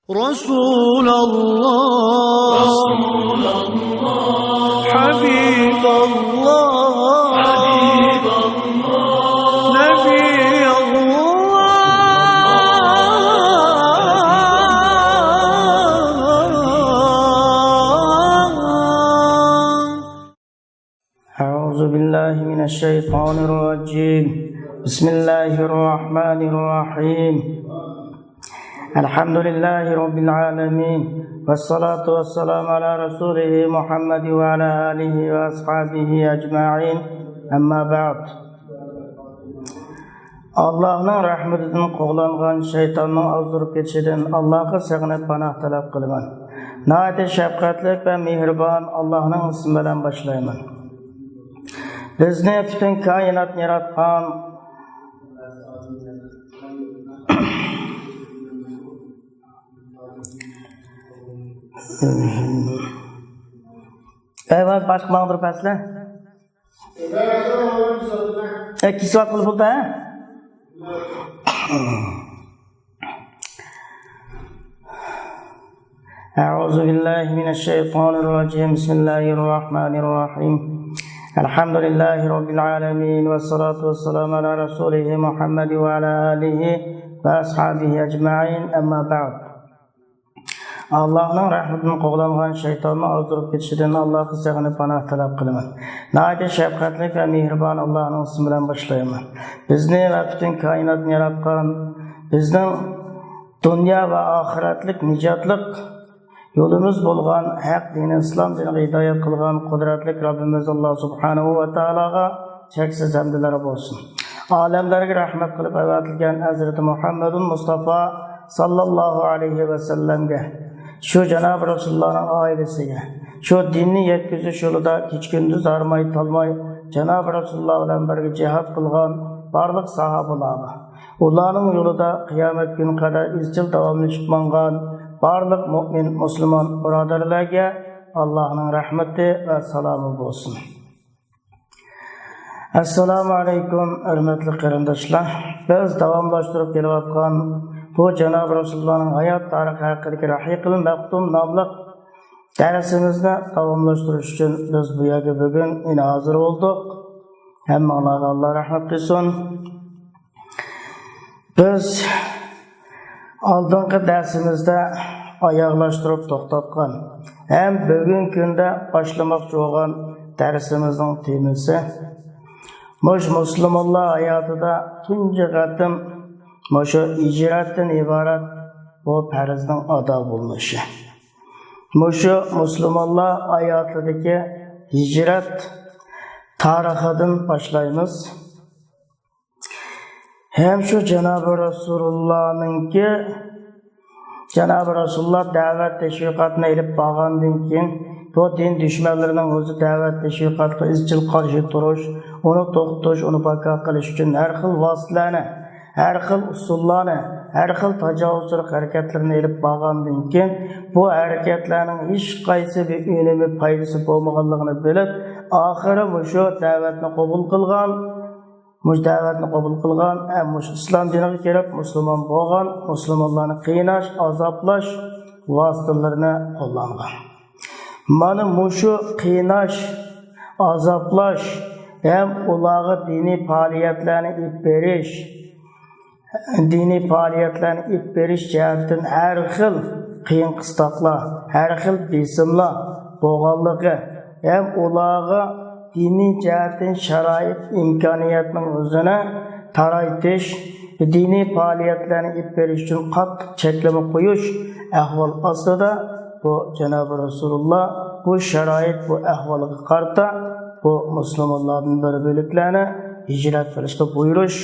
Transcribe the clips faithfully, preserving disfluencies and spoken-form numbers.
رسول الله، حبيب الله، نبي الله. أعوذ بالله من الشيطان الرجيم. بسم الله الرحمن الرحيم. الحمد لله رب العالمين. والصلاة والسلام على رسوله محمد وعلى آله وأصحابه أجمعين. أما بعد. ئاللاھنىڭ رەھمىتىدىن قوغلانغان شەيتاننىڭ ئازدۇرۇپ كېتىشىدىن ئاللاھقا سېغىنىپ پاناھ تەلەپ قىلىمەن. ناھايىتى شەپقەتلىك ۋە مېھرىبان ئاللاھنىڭ ئىسمى بىلەن باشلايمەن. بىزنى پۈتۈن كائىناتنى ياراتقان، ئەي، باشقا ماڭدۇرۇپ بەرسىلە. ئە، كېسىۋاتقىلى بولدى، ھە؟ أعوذ بالله من الشيطان الرجيم. بسم الله الرحمن الرحيم. الحمد لله رب العالمين. والصلاة والسلام على رسوله محمد وعلى آله وأصحابه أجمعين. أما بعد. ئاللاھنىڭ رەھمىتىدىن قوغلانغان شەيتاننىڭ ئازدۇرۇپ كېتىشىدىن ئاللاھقا سېغىنىپ پاناھ تەلەپ قىلىمەن. ناھايىتى شەپقەتلىك ۋە مېھرىبان ئاللاھنىڭ ئىسمى بىلەن باشلايمەن. بىزنى ۋە پۈتۈن كائىناتنى ياراتقان، بىزنىڭ دۇنيا ۋە ئاخىرەتلىك نىجاتلىق يولىمىز بولغان ھەق دىنى ئىسلام دىنىغا ھىدايەت قىلغان قۇدرەتلىك رەببىمىز ئاللا سۇبھانەھۇ ۋە تائالاغا چەكسىز ھەمدلەر بولسۇن. ئالەملەرگە رەھمەت قىلىپ ئەۋەتىلگەن ھەزرىتى مۇھەممەدۇل مۇستافا ساللاللاھۇ ئەلەيھى ۋەسەللەمگە، شۇ جانابى رەسۇلۇللانىڭ ئائىلىسىگە، شۇ دىننى يەتكۈزۈش يولىدا كېچە-كۈندۈز ھارماي-تالماي جانابى رەسۇلۇللا بىلەن بىرگە جىھاد قىلغان بارلىق ساھابىلارغا، ئۇلارنىڭ يولىدا قىيامەت كۈنى قەدەر ئىزچىل داۋاملىشىپ ماڭغان بارلىق مۆمىن، مۇسۇلمان بۇرادەرلەرگە ئاللاھنىڭ رەھمىتى ۋە سالامى بولسۇن. ئەسسالامۇ ئەلەيكۇم، ھۆرمەتلىك قېرىنداشلار. بىز داۋاملاشتۇرۇپ كېلىۋاتقان بۇ جانابى رەسۇلۇللانىڭ ھايات تارىخى ھەققىدىكى رەھىقىل مەختۇم ناملىق دەرسىمىزنى داۋاملاشتۇرۇش ئۈچۈن بىز بۇ يەرگە بۈگۈن يەنە ھازىر بولدۇق. ھەممىڭلارغا ئاللا رەھمەت قىلسۇن. بىز ئالدىنقى دەرسىمىزدە ئاياغلاشتۇرۇپ توختاتقان ھەم بۈگۈنكى كۈندە باشلىماقچى بولغان دەرسىمىزنىڭ تېمىسى مۇشۇ مۇسۇلمانلار ھاياتىدا تۇنجى قېتىم مۇشۇ ھىجرەتتىن ئىبارەت بۇ پەرزنىڭ ئادا بولۇنۇشى. مۇشۇ مۇسۇلمانلار ھاياتىدىكى ھىجرەت تارىخىدىن باشلايمىز. ھەم شۇ جانابى رەسۇلۇللانىڭكى، جانابى رەسۇلۇللا دەۋەت تەشۋىقاتىنى ئېلىپ بارغاندىن كېيىن، بۇ دىن دۈشمەنلىرىنىڭ ئۆزى دەۋەت تەشۋىقاتىغا ئىزچىل قارشى تۇرۇش، ئۇنى توختىتىش، ئۇنى بىكار قىلىش ئۈچۈن ھەر خىل ۋاسىتىلەرنى، ھەر خىل ئۇسۇللارنى، ھەر خىل تاجاۋۇزچىلىق ھەرىكەتلىرىنى ئېلىپ بارغاندىن كېيىن، بۇ ھەرىكەتلەرنىڭ ھېچقايسى بىر ئۈنۈمى، پايدىسى بولمىغانلىقىنى بىلىپ، ئاخىرى مۇشۇ دەۋەتنى قوبۇل قىلغان، مۇشۇ دەۋەتنى قوبۇل قىلغان، ھەم مۇشۇ ئىسلام دىنىغا كىرىپ مۇسۇلمان بولغان، مۇسۇلمانلارنى قىيناش، ئازابلاش ۋاسىتىلىرىنى قوللانغان. مانا مۇشۇ قىيناش، ئازابلاش ھەم ئۇلارغا دىنىي پائالىيەتلەرنى ئېلىپ بېرىش، دىنىي پائالىيەتلەرنى ئېلىپ بېرىش جەھەتتىن ھەر خىل قىيىن-قىستاقلار، ھەر خىل بېسىملار بولغانلىقى ھەم ئۇلارغا دىنىي جەھەتتىن شارائىت، ئىمكانىيەتنىڭ ئۆزىنى تارايتىش، دىنىي پائالىيەتلەرنى ئېلىپ بېرىش ئۈچۈن قاتتىق چەكلىمە قويۇش ئەھۋال ئاستىدا، بۇ جانابى رەسۇلۇللا بۇ شارائىت، بۇ ئەھۋالغا قارىتا بۇ مۇسۇلمانلاردىن بىر بۆلەكلەرنى ھىجرەت قىلىشقا بۇيرۇش،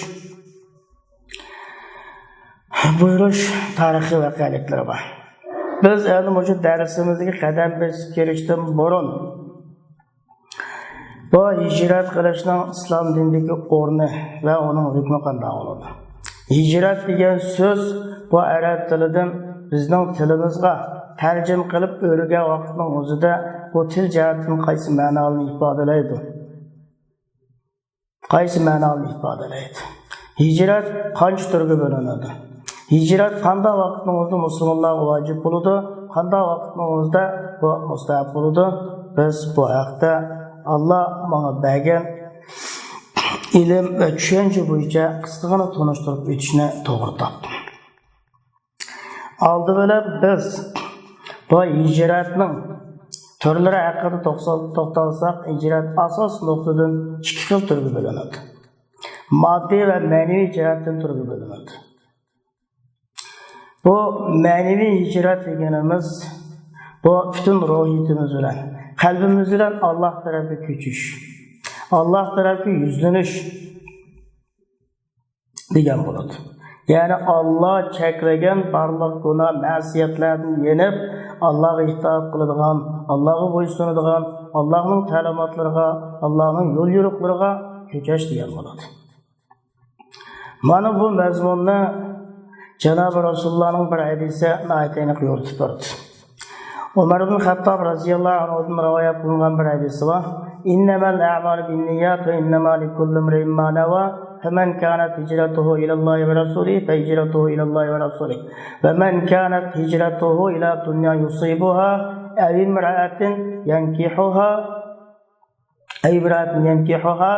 بۇيرۇش تارىخىي ۋەقەلىكلىرى بار. بىز ئەمدى مۇشۇ دەرسىمىزگە قەدەم بېسىپ كىرىشتىن بۇرۇن، بۇ ھىجرەت قىلىشنىڭ ئىسلام دىنىدىكى ئورنى ۋە ئۇنىڭ ھۆكمى قانداق بولىدۇ؟ ھىجرەت دېگەن سۆز بۇ ئەرەب تىلىدىن بىزنىڭ تىلىمىزغا تەرجىمە قىلىپ ئۆرۈگەن ۋاقىتنىڭ ئۆزىدە بۇ تىل جەھەتتىن قايسى مەنالارنى ئىپادىلەيدۇ؟ قايسى مەنالارنى ئىپادىلەيدۇ؟ ھىجرەت قانچە تۈرگە بۆلۈنىدۇ؟ ھىجرەت قانداق ۋاقىتنىڭ ئۆزىدە مۇسۇلمانلارغا ۋاجىپ بولىدۇ، قانداق ۋاقىتنىڭ ئۆزىدە بۇ مۇستەھەب بولىدۇ؟ بىز بۇ ھەقتە ئاللا ماڭا بەرگەن ئىلىم ۋە چۈشەنچە بويىچە قىسقىغىنا تونۇشتۇرۇپ ئۆتۈشنى توغرا تاپتىم. ئالدى بىلەن بىز بۇ ھىجرەتنىڭ تۈرلىرى ھەققىدە توقسا-، توختالساق، ھىجرەت ئاساس نۇقتىدىن ئىككى خىل تۈرگە بۆلۈنىدۇ. ماددىي ۋە مەنىۋى جەھەتتىن تۈرگە بۆلۈنىدۇ. بۇ مەنىۋى ھىجرەت دېگىنىمىز، بۇ پۈتۈن روھىيىتىمىز بىلەن، قەلبىمىز بىلەن ئاللا تەرەپكە كۆچۈش، ئاللا تەرەپكە يۈزلىنىش دېگەن بولىدۇ. يەنى ئاللا چەكلىگەن بارلىق گۇناھ، مەسىيەتلەردىن يېنىپ، ئاللاغا ئىتائەت قىلىدىغان، ئاللاغا بويسۇنىدىغان، ئاللانىڭ تەلىماتلىرىغا، ئاللانىڭ يول يورۇقلىرىغا كۆچۈش دېگەن بولىدۇ. مانا بۇ مەزمۇننى جانابى رەسۇلۇللانىڭ بىر ھەدىسى ناھايىتى ئېنىق يورۇتۇپ بەردى. ئۆمەر ئىبن خەتتاب رەزىياللاھۇ ئەنھۇدىن رىۋايەت قىلىنغان بىر ھەدىسى بار. إنما الأعمال بالنيات وإنما لكل امرئ ما نوى فمن كانت هجرته إلى الله ورسوله فهجرته إلى الله ورسوله ومن كانت هجرته إلى دنيا يصيبها أو امرأة ينكحها أو امرأة ينكحها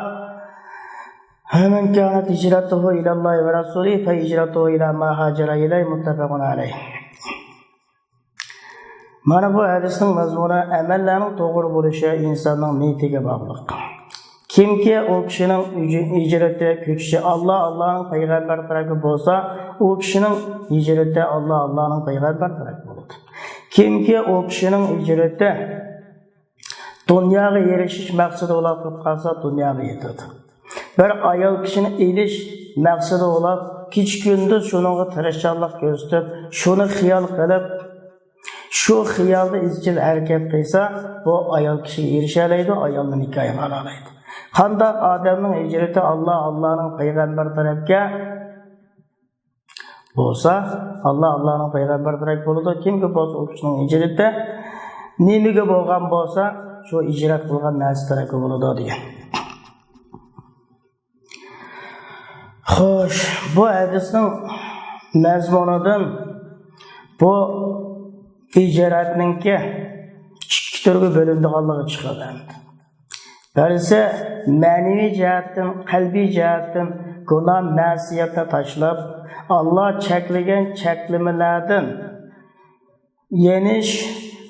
ومن كانت هجرته إلى الله ورسوله فهجرته إلى ما هاجر إليه متفق عليه. مانا بۇ ھەدىسنىڭ مەزمۇنى ئەمەللەرنىڭ توغرا بولۇشى ئىنساننىڭ نىيىتىگە باغلىق. كىمكى ئۇ كىشىنىڭ ھىج-، ھىجرىتى، كۆچۈشى ئاللا، ئاللانىڭ پەيغەمبەر تەرەپكە بولسا، ئۇ كىشىنىڭ ھىجرىتى ئاللا، ئاللانىڭ پەيغەمبەر تەرەپكە بولىدۇ. كىمكى ئۇ كىشىنىڭ ھىجرىتى دۇنياغا ئېرىشىش مەقسىتى بولاپ قېلىپ قالسا، دۇنياغا يېتىدۇ. بىر ئايال كىشىنى ئېلىش مەقسىتى بولاپ، كېچە-كۈندۈز شۇنىڭغا تىرىشچانلىق كۆرسىتىپ، شۇنى خىيال قىلىپ، شۇ خىيالدا ئىزچىل ھەرىكەت قىلسا، بۇ ئايال كىشىگە ئېرىشەلەيدۇ، ئايالنى نىكاھىغا ئالالايدۇ. قانداق ئادەمنىڭ ھىجرىتى ئاللا، ئاللانىڭ پەيغەمبەر تەرەپكە بولسا، ئاللا، ئاللانىڭ پەيغەمبەر تەرەپ بولىدۇ. كىمكى بولسا ئۇ كىشىنىڭ ھىجرىتى نېمىگە بولغان بولسا، شۇ ھىجرەت قىلغان نەرسە تەرەپكە بولىدۇ دېگەن. خوش، بۇ ھەدىسنىڭ مەزمۇنىدىن بۇ ھىجرەتنىڭكى ئىككى تۈرگە بۆلۈنىدىغانلىقى چىقىدۇ. بىرسى مەنىۋى جەھەتتىن، قەلبىي جەھەتتىن گۇناھ، مەسىيەتنى تاشلاپ، ئاللا چەكلىگەن چەكلىمىلەردىن يېنىش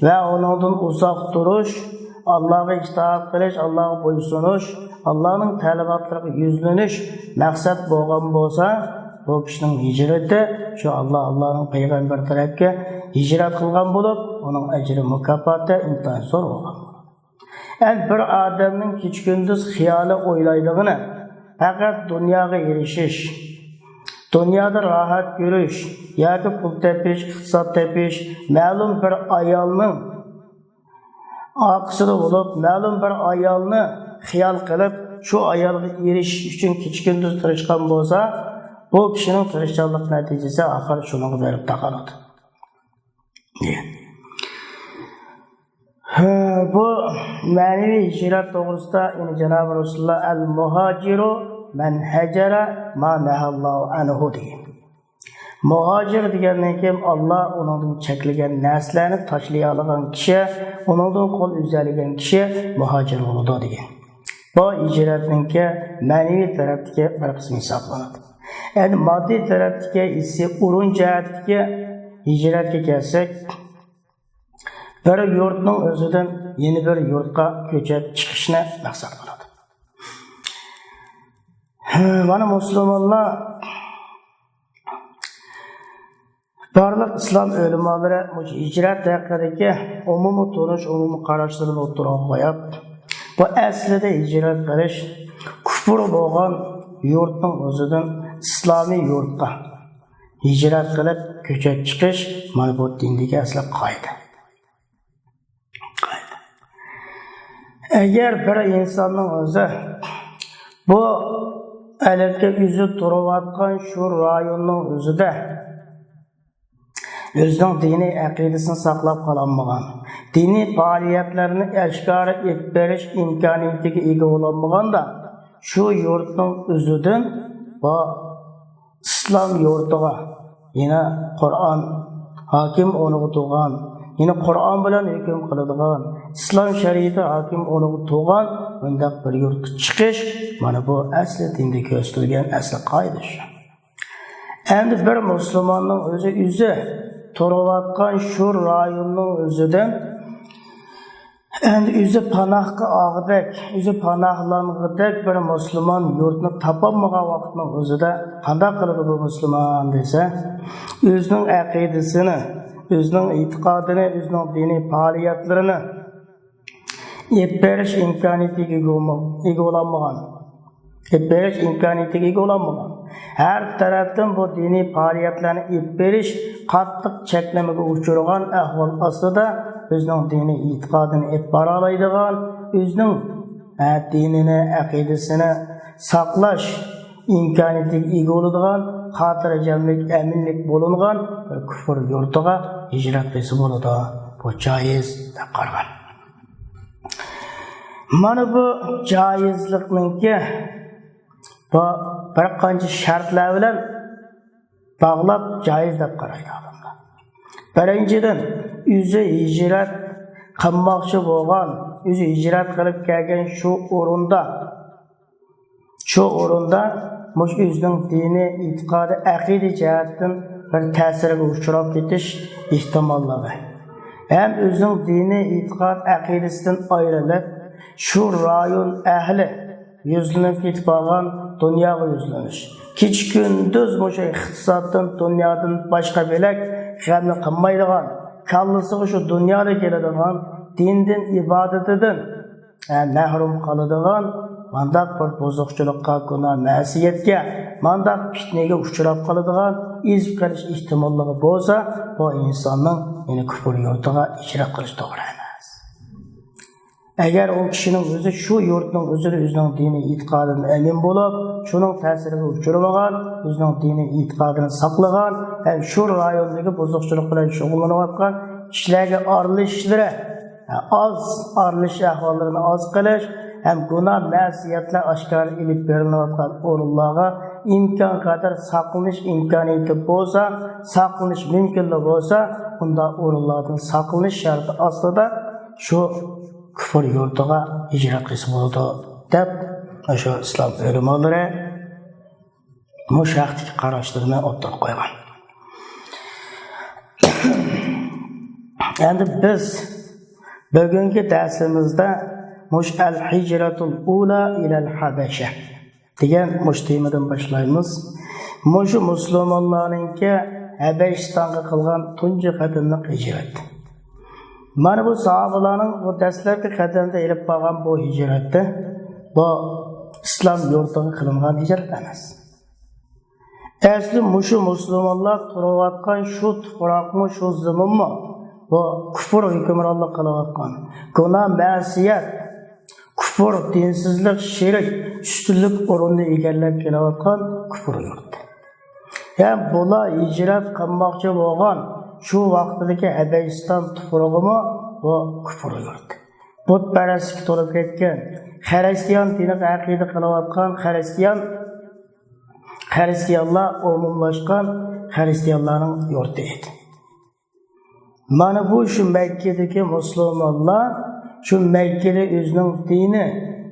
ۋە ئۇنىڭدىن ئۇزاق تۇرۇش، ئاللاغا ئىتائەت قىلىش، ئاللاغا بويسۇنۇش، ئاللانىڭ تەلىماتلىرىغا يۈزلىنىش مەقسەت بولغان بولسا، بۇ كىشىنىڭ ھىجرىتى شۇ ئاللا، ئاللانىڭ پەيغەمبەر تەرەپكە ھىجرەت قىلغان بولۇپ، ئۇنىڭ ئەجرى، مۇكاپاتى ئىنتايىن زور بولغان بولىدۇ. ئەمدى بىر ئادەمنىڭ كېچە-كۈندۈز خىيالى، ئويلايدىغىنى پەقەت دۇنياغا ئېرىشىش، دۇنيادا راھەت كۆرۈش ياكى پۇل تېپىش، ئىقتىساد تېپىش، مەلۇم بىر ئايالنىڭ ئارقىسىدا بولۇپ، مەلۇم بىر ئايالنى خىيال قىلىپ، شۇ ئايالغا ئېرىشىش ئۈچۈن كېچە-كۈندۈز تىرىشقان بولسا، بۇ كىشىنىڭ تىرىشچانلىق نەتىجىسى ئاخىرى شۇنىڭغا بېرىپ تاقىلىدۇ. ھە، بۇ مەنىۋى ھىجرەت توغرىسىدا يەنە جانابى رەسۇلۇللا، «المهاجر من هجر ما نهى الله عنه» دېگەن. مۇھاجىر دېگەندىن كېيىن، ئاللا ئۇنىڭدىن چەكلىگەن نەرسىلەرنى تاشلىيالىغان كىشى، ئۇنىڭدىن قول ئۈزەلىگەن كىشى مۇھاجىر بولىدۇ دېگەن. بۇ ھىجرەتنىڭكى مەنىۋى تەرەپتىكى بىر قىسمى ھېسابلىنىدۇ. ئەمدى ماددىي تەرەپتىكى ھېسسىي ئورۇن جەھەتتىكى ھىجرەتكە كەلسەك، بىر يۇرتنىڭ ئۆزىدىن يەنە بىر يۇرتقا كۆچۈپ چىقىشنى مەقسەت قىلىدۇ. مانا مۇسۇلمانلار، بارلىق ئىسلام ئۆلىمالىرى مۇشۇ ھىجرەت ھەققىدىكى ئومۇمىي تونۇش، ئومۇمىي قاراشلىرىنى ئوتتۇرىغا قويۇپ، بۇ ئەسلىدە ھىجرەت قىلىش كۇفر بولغان يۇرتنىڭ ئۆزىدىن ئىسلامىي يۇرتقا ھىجرەت قىلىپ كۆچۈپ چىقىش، مانا بۇ دىندىكى ئەسلى قائىدە. ئەگەر بىر ئىنساننىڭ ئۆزى بۇ ئەلەتكە ئۆزى تۇرۇۋاتقان شۇ رايوننىڭ ئۆزىدە ئۆزىنىڭ دىنىي ئەقىدىسىنى ساقلاپ قالالمىغان، دىنىي پائالىيەتلەرنى ئاشكارا ئېلىپ بېرىش ئىمكانىيىتىگە ئىگە بولالمىغاندا، شۇ يۇرتنىڭ ئۆزىدىن بۇ ئىسلام يۇرتىغا يەنە قۇرئان ھاكىم ئورنىغا تۇرغان، يەنە قۇرئان بىلەن ھۆكۈم قىلىدىغان، ئىسلام شەرىئىتى ھاكىم ئورنىغا تۇرغان مۇنداق بىر يۇرتقا چىقىش، مانا بۇ ئەسلى دىندا كۆرسىتىلگەن ئەسلى قائىدە شۇ. ئەمدى بىر مۇسۇلماننىڭ ئۆزى، ئۆزى تۇرۇۋاتقان شۇ رايوننىڭ ئۆزىدىن ئەمدى ئۆزى پاناھقا ئالغۇدەك، ئۆزى پاناھلانغۇدەك بىر مۇسۇلمان يۇرتنى تاپالمىغان ۋاقىتنىڭ ئۆزىدە قانداق قىلىدۇ بۇ مۇسۇلمان دېسە، ئۆزىنىڭ ئەقىدىسىنى، ئۆزىنىڭ ئېتىقادىنى، ئۆزىنىڭ دىنىي پائالىيەتلىرىنى ئېلىپ بېرىش ئىمكانىيىتىگە ئىگە بولما-، ئىگە بولالمىغان. ئېلىپ بېرىش ئىمكانىيىتىگە ئىگە بولالمىغان. ھەر تەرەپتىن بۇ دىنىي پائالىيەتلەرنى ئېلىپ بېرىش قاتتىق چەكلىمىگە ئۇچرىغان ئەھۋال ئاستىدا ئۆزىنىڭ دىنىي ئېتىقادىنى ئېلىپ بارالايدىغان، ئۆزىنىڭ، ھە، دىنىنى، ئەقىدىسىنى ساقلاش ئىمكانىيىتىگە ئىگە بولىدىغان، خاتىرجەملىك، ئەمىنلىك بولۇنغان بىر كۇفر يۇرتىغا ھىجرەت قىلسا بولىدۇ. بۇ جايىز دەپ قارىغان. مانا بۇ جايىزلىقنىڭكى بۇ بىر قانچە شەرتلەر بىلەن باغلاپ جايىز دەپ قارايدۇ ئادەملەر. بىرىنچىدىن، ئۆزى ھىجرەت قىلماقچى بولغان، ئۆزى ھىجرەت قىلىپ كەلگەن شۇ ئورۇندا، شۇ ئورۇندا مۇشۇ ئۆزىنىڭ دىنىي ئېتىقادى، ئەقىدە جەھەتتىن بىر تەسىرگە ئۇچراپ كېتىش ئېھتىماللىقى ھەم ئۆزىنىڭ دىنىي ئېتىقاد ئەقىدىسىدىن ئايرىلىپ، شۇ رايون ئەھلى يۈزلىنىپ كېتىپ قالغان دۇنياغا يۈزلىنىش. كېچە-كۈندۈز مۇشۇ ئىقتىسادتىن، دۇنيادىن باشقا بۆلەك غەمنى قىلمايدىغان، كاللىسىغا شۇ دۇنيالا كېلىدىغان، دىندىن، ئىبادىتىدىن، ئە، مەھرۇم قالىدىغان، مانداق بىر بۇزۇقچىلىققا، گۇناھ، مەسىيەتكە، مانداق پىتنىگە ئۇچراپ قالىدىغان، ئېزىپ قېلىش ئېھتىماللىقى بولسا، بۇ ئىنساننىڭ يەنە كۇفر يۇرتىغا ھىجرەت قىلىش توغرا ئەمەس. ئەگەر ئۇ كىشىنىڭ ئۆزى شۇ يۇرتنىڭ ئۆزىدە ئۆزىنىڭ دىنىي ئېتىقادىدىن ئەمىن بولۇپ، شۇنىڭ تەسىرىگە ئۇچرىمىغان، ئۆزىنىڭ دىنىي ئېتىقادىنى ساقلىغان ھەم شۇ رايوندىكى بۇزۇقچىلىق بىلەن شۇغۇللىنىۋاتقان كىشىلەرگە ئارىلىشىشلىرى، ئاز ئارىلىشىش ئەھۋاللىرىنى ئاز قىلىش ھەم گۇناھ، مەسىيەتلەر ئاشكارا ئېلىپ بېرىلىۋاتقان ئورۇنلارغا ئىمكان قەدەر ساقلىنىش ئىمكانىيىتى بولسا، ساقلىنىش مۇمكىنلا بولسا، ئۇنداق ئورۇنلاردىن ساقلىنىش شەرتى ئاستىدا شۇ كۇفر يۇرتىغا ھىجرەت قىلسا بولىدۇ، دەپ، ئاشۇ ئىسلام ئۆلىمالىرى مۇشۇ ھەقتىكى قاراشلىرىنى ئوتتۇرىغا قويغان. ئەمدى بىز بۈگۈنكى دەرسىمىزدە مۇشۇ ئەل ھىجرەتۇل ئۇلا ئىلەل ھەبەشە دېگەن مۇشۇ تېمىدىن باشلايمىز. مۇشۇ مۇسۇلمانلارنىڭكى ھەبەشىستانغا قىلغان تۇنجى قېتىملىق ھىجرەت. مانا بۇ ساھابىلارنىڭ بۇ دەسلەپكى قەدەمدە ئېلىپ بارغان بۇ ھىجرەتتە بۇ ئىسلام يۇرتىغا قىلىنغان ھىجرەت ئەمەس. ئەسلى مۇشۇ مۇسۇلمانلار تۇرۇۋاتقان شۇ تۇپراقمۇ، شۇ زېمىنمۇ بۇ كۇفر ھۆكۈمرانلىق قىلىۋاتقان، گۇناھ، مەسىيەت، كۇفر، دىنسىزلىق، شىرك ئۈستۈنلۈك ئورۇننى ئىگىلەپ كېلىۋاتقان كۇفر يۇرت. ھەم بۇلار ھىجرەت قىلماقچى بولغان شۇ ۋاقتىدىكى ھەبەشىستان تۇپرىقىمۇ بۇ كۇفر يۇرت. بۇتپەرەسلىككە تولۇپ كەتكەن، خىرىستىيان دىنىغا ئەقىدە قىلىۋاتقان خىرىستىيان، خىرىستىيانلار ئومۇملاشقان خىرىستىيانلارنىڭ يۇرتى ئىدى. مانا بۇ شۇ مەككىدىكى مۇسۇلمانلار شۇ مەككىدە ئۆزىنىڭ دىنى،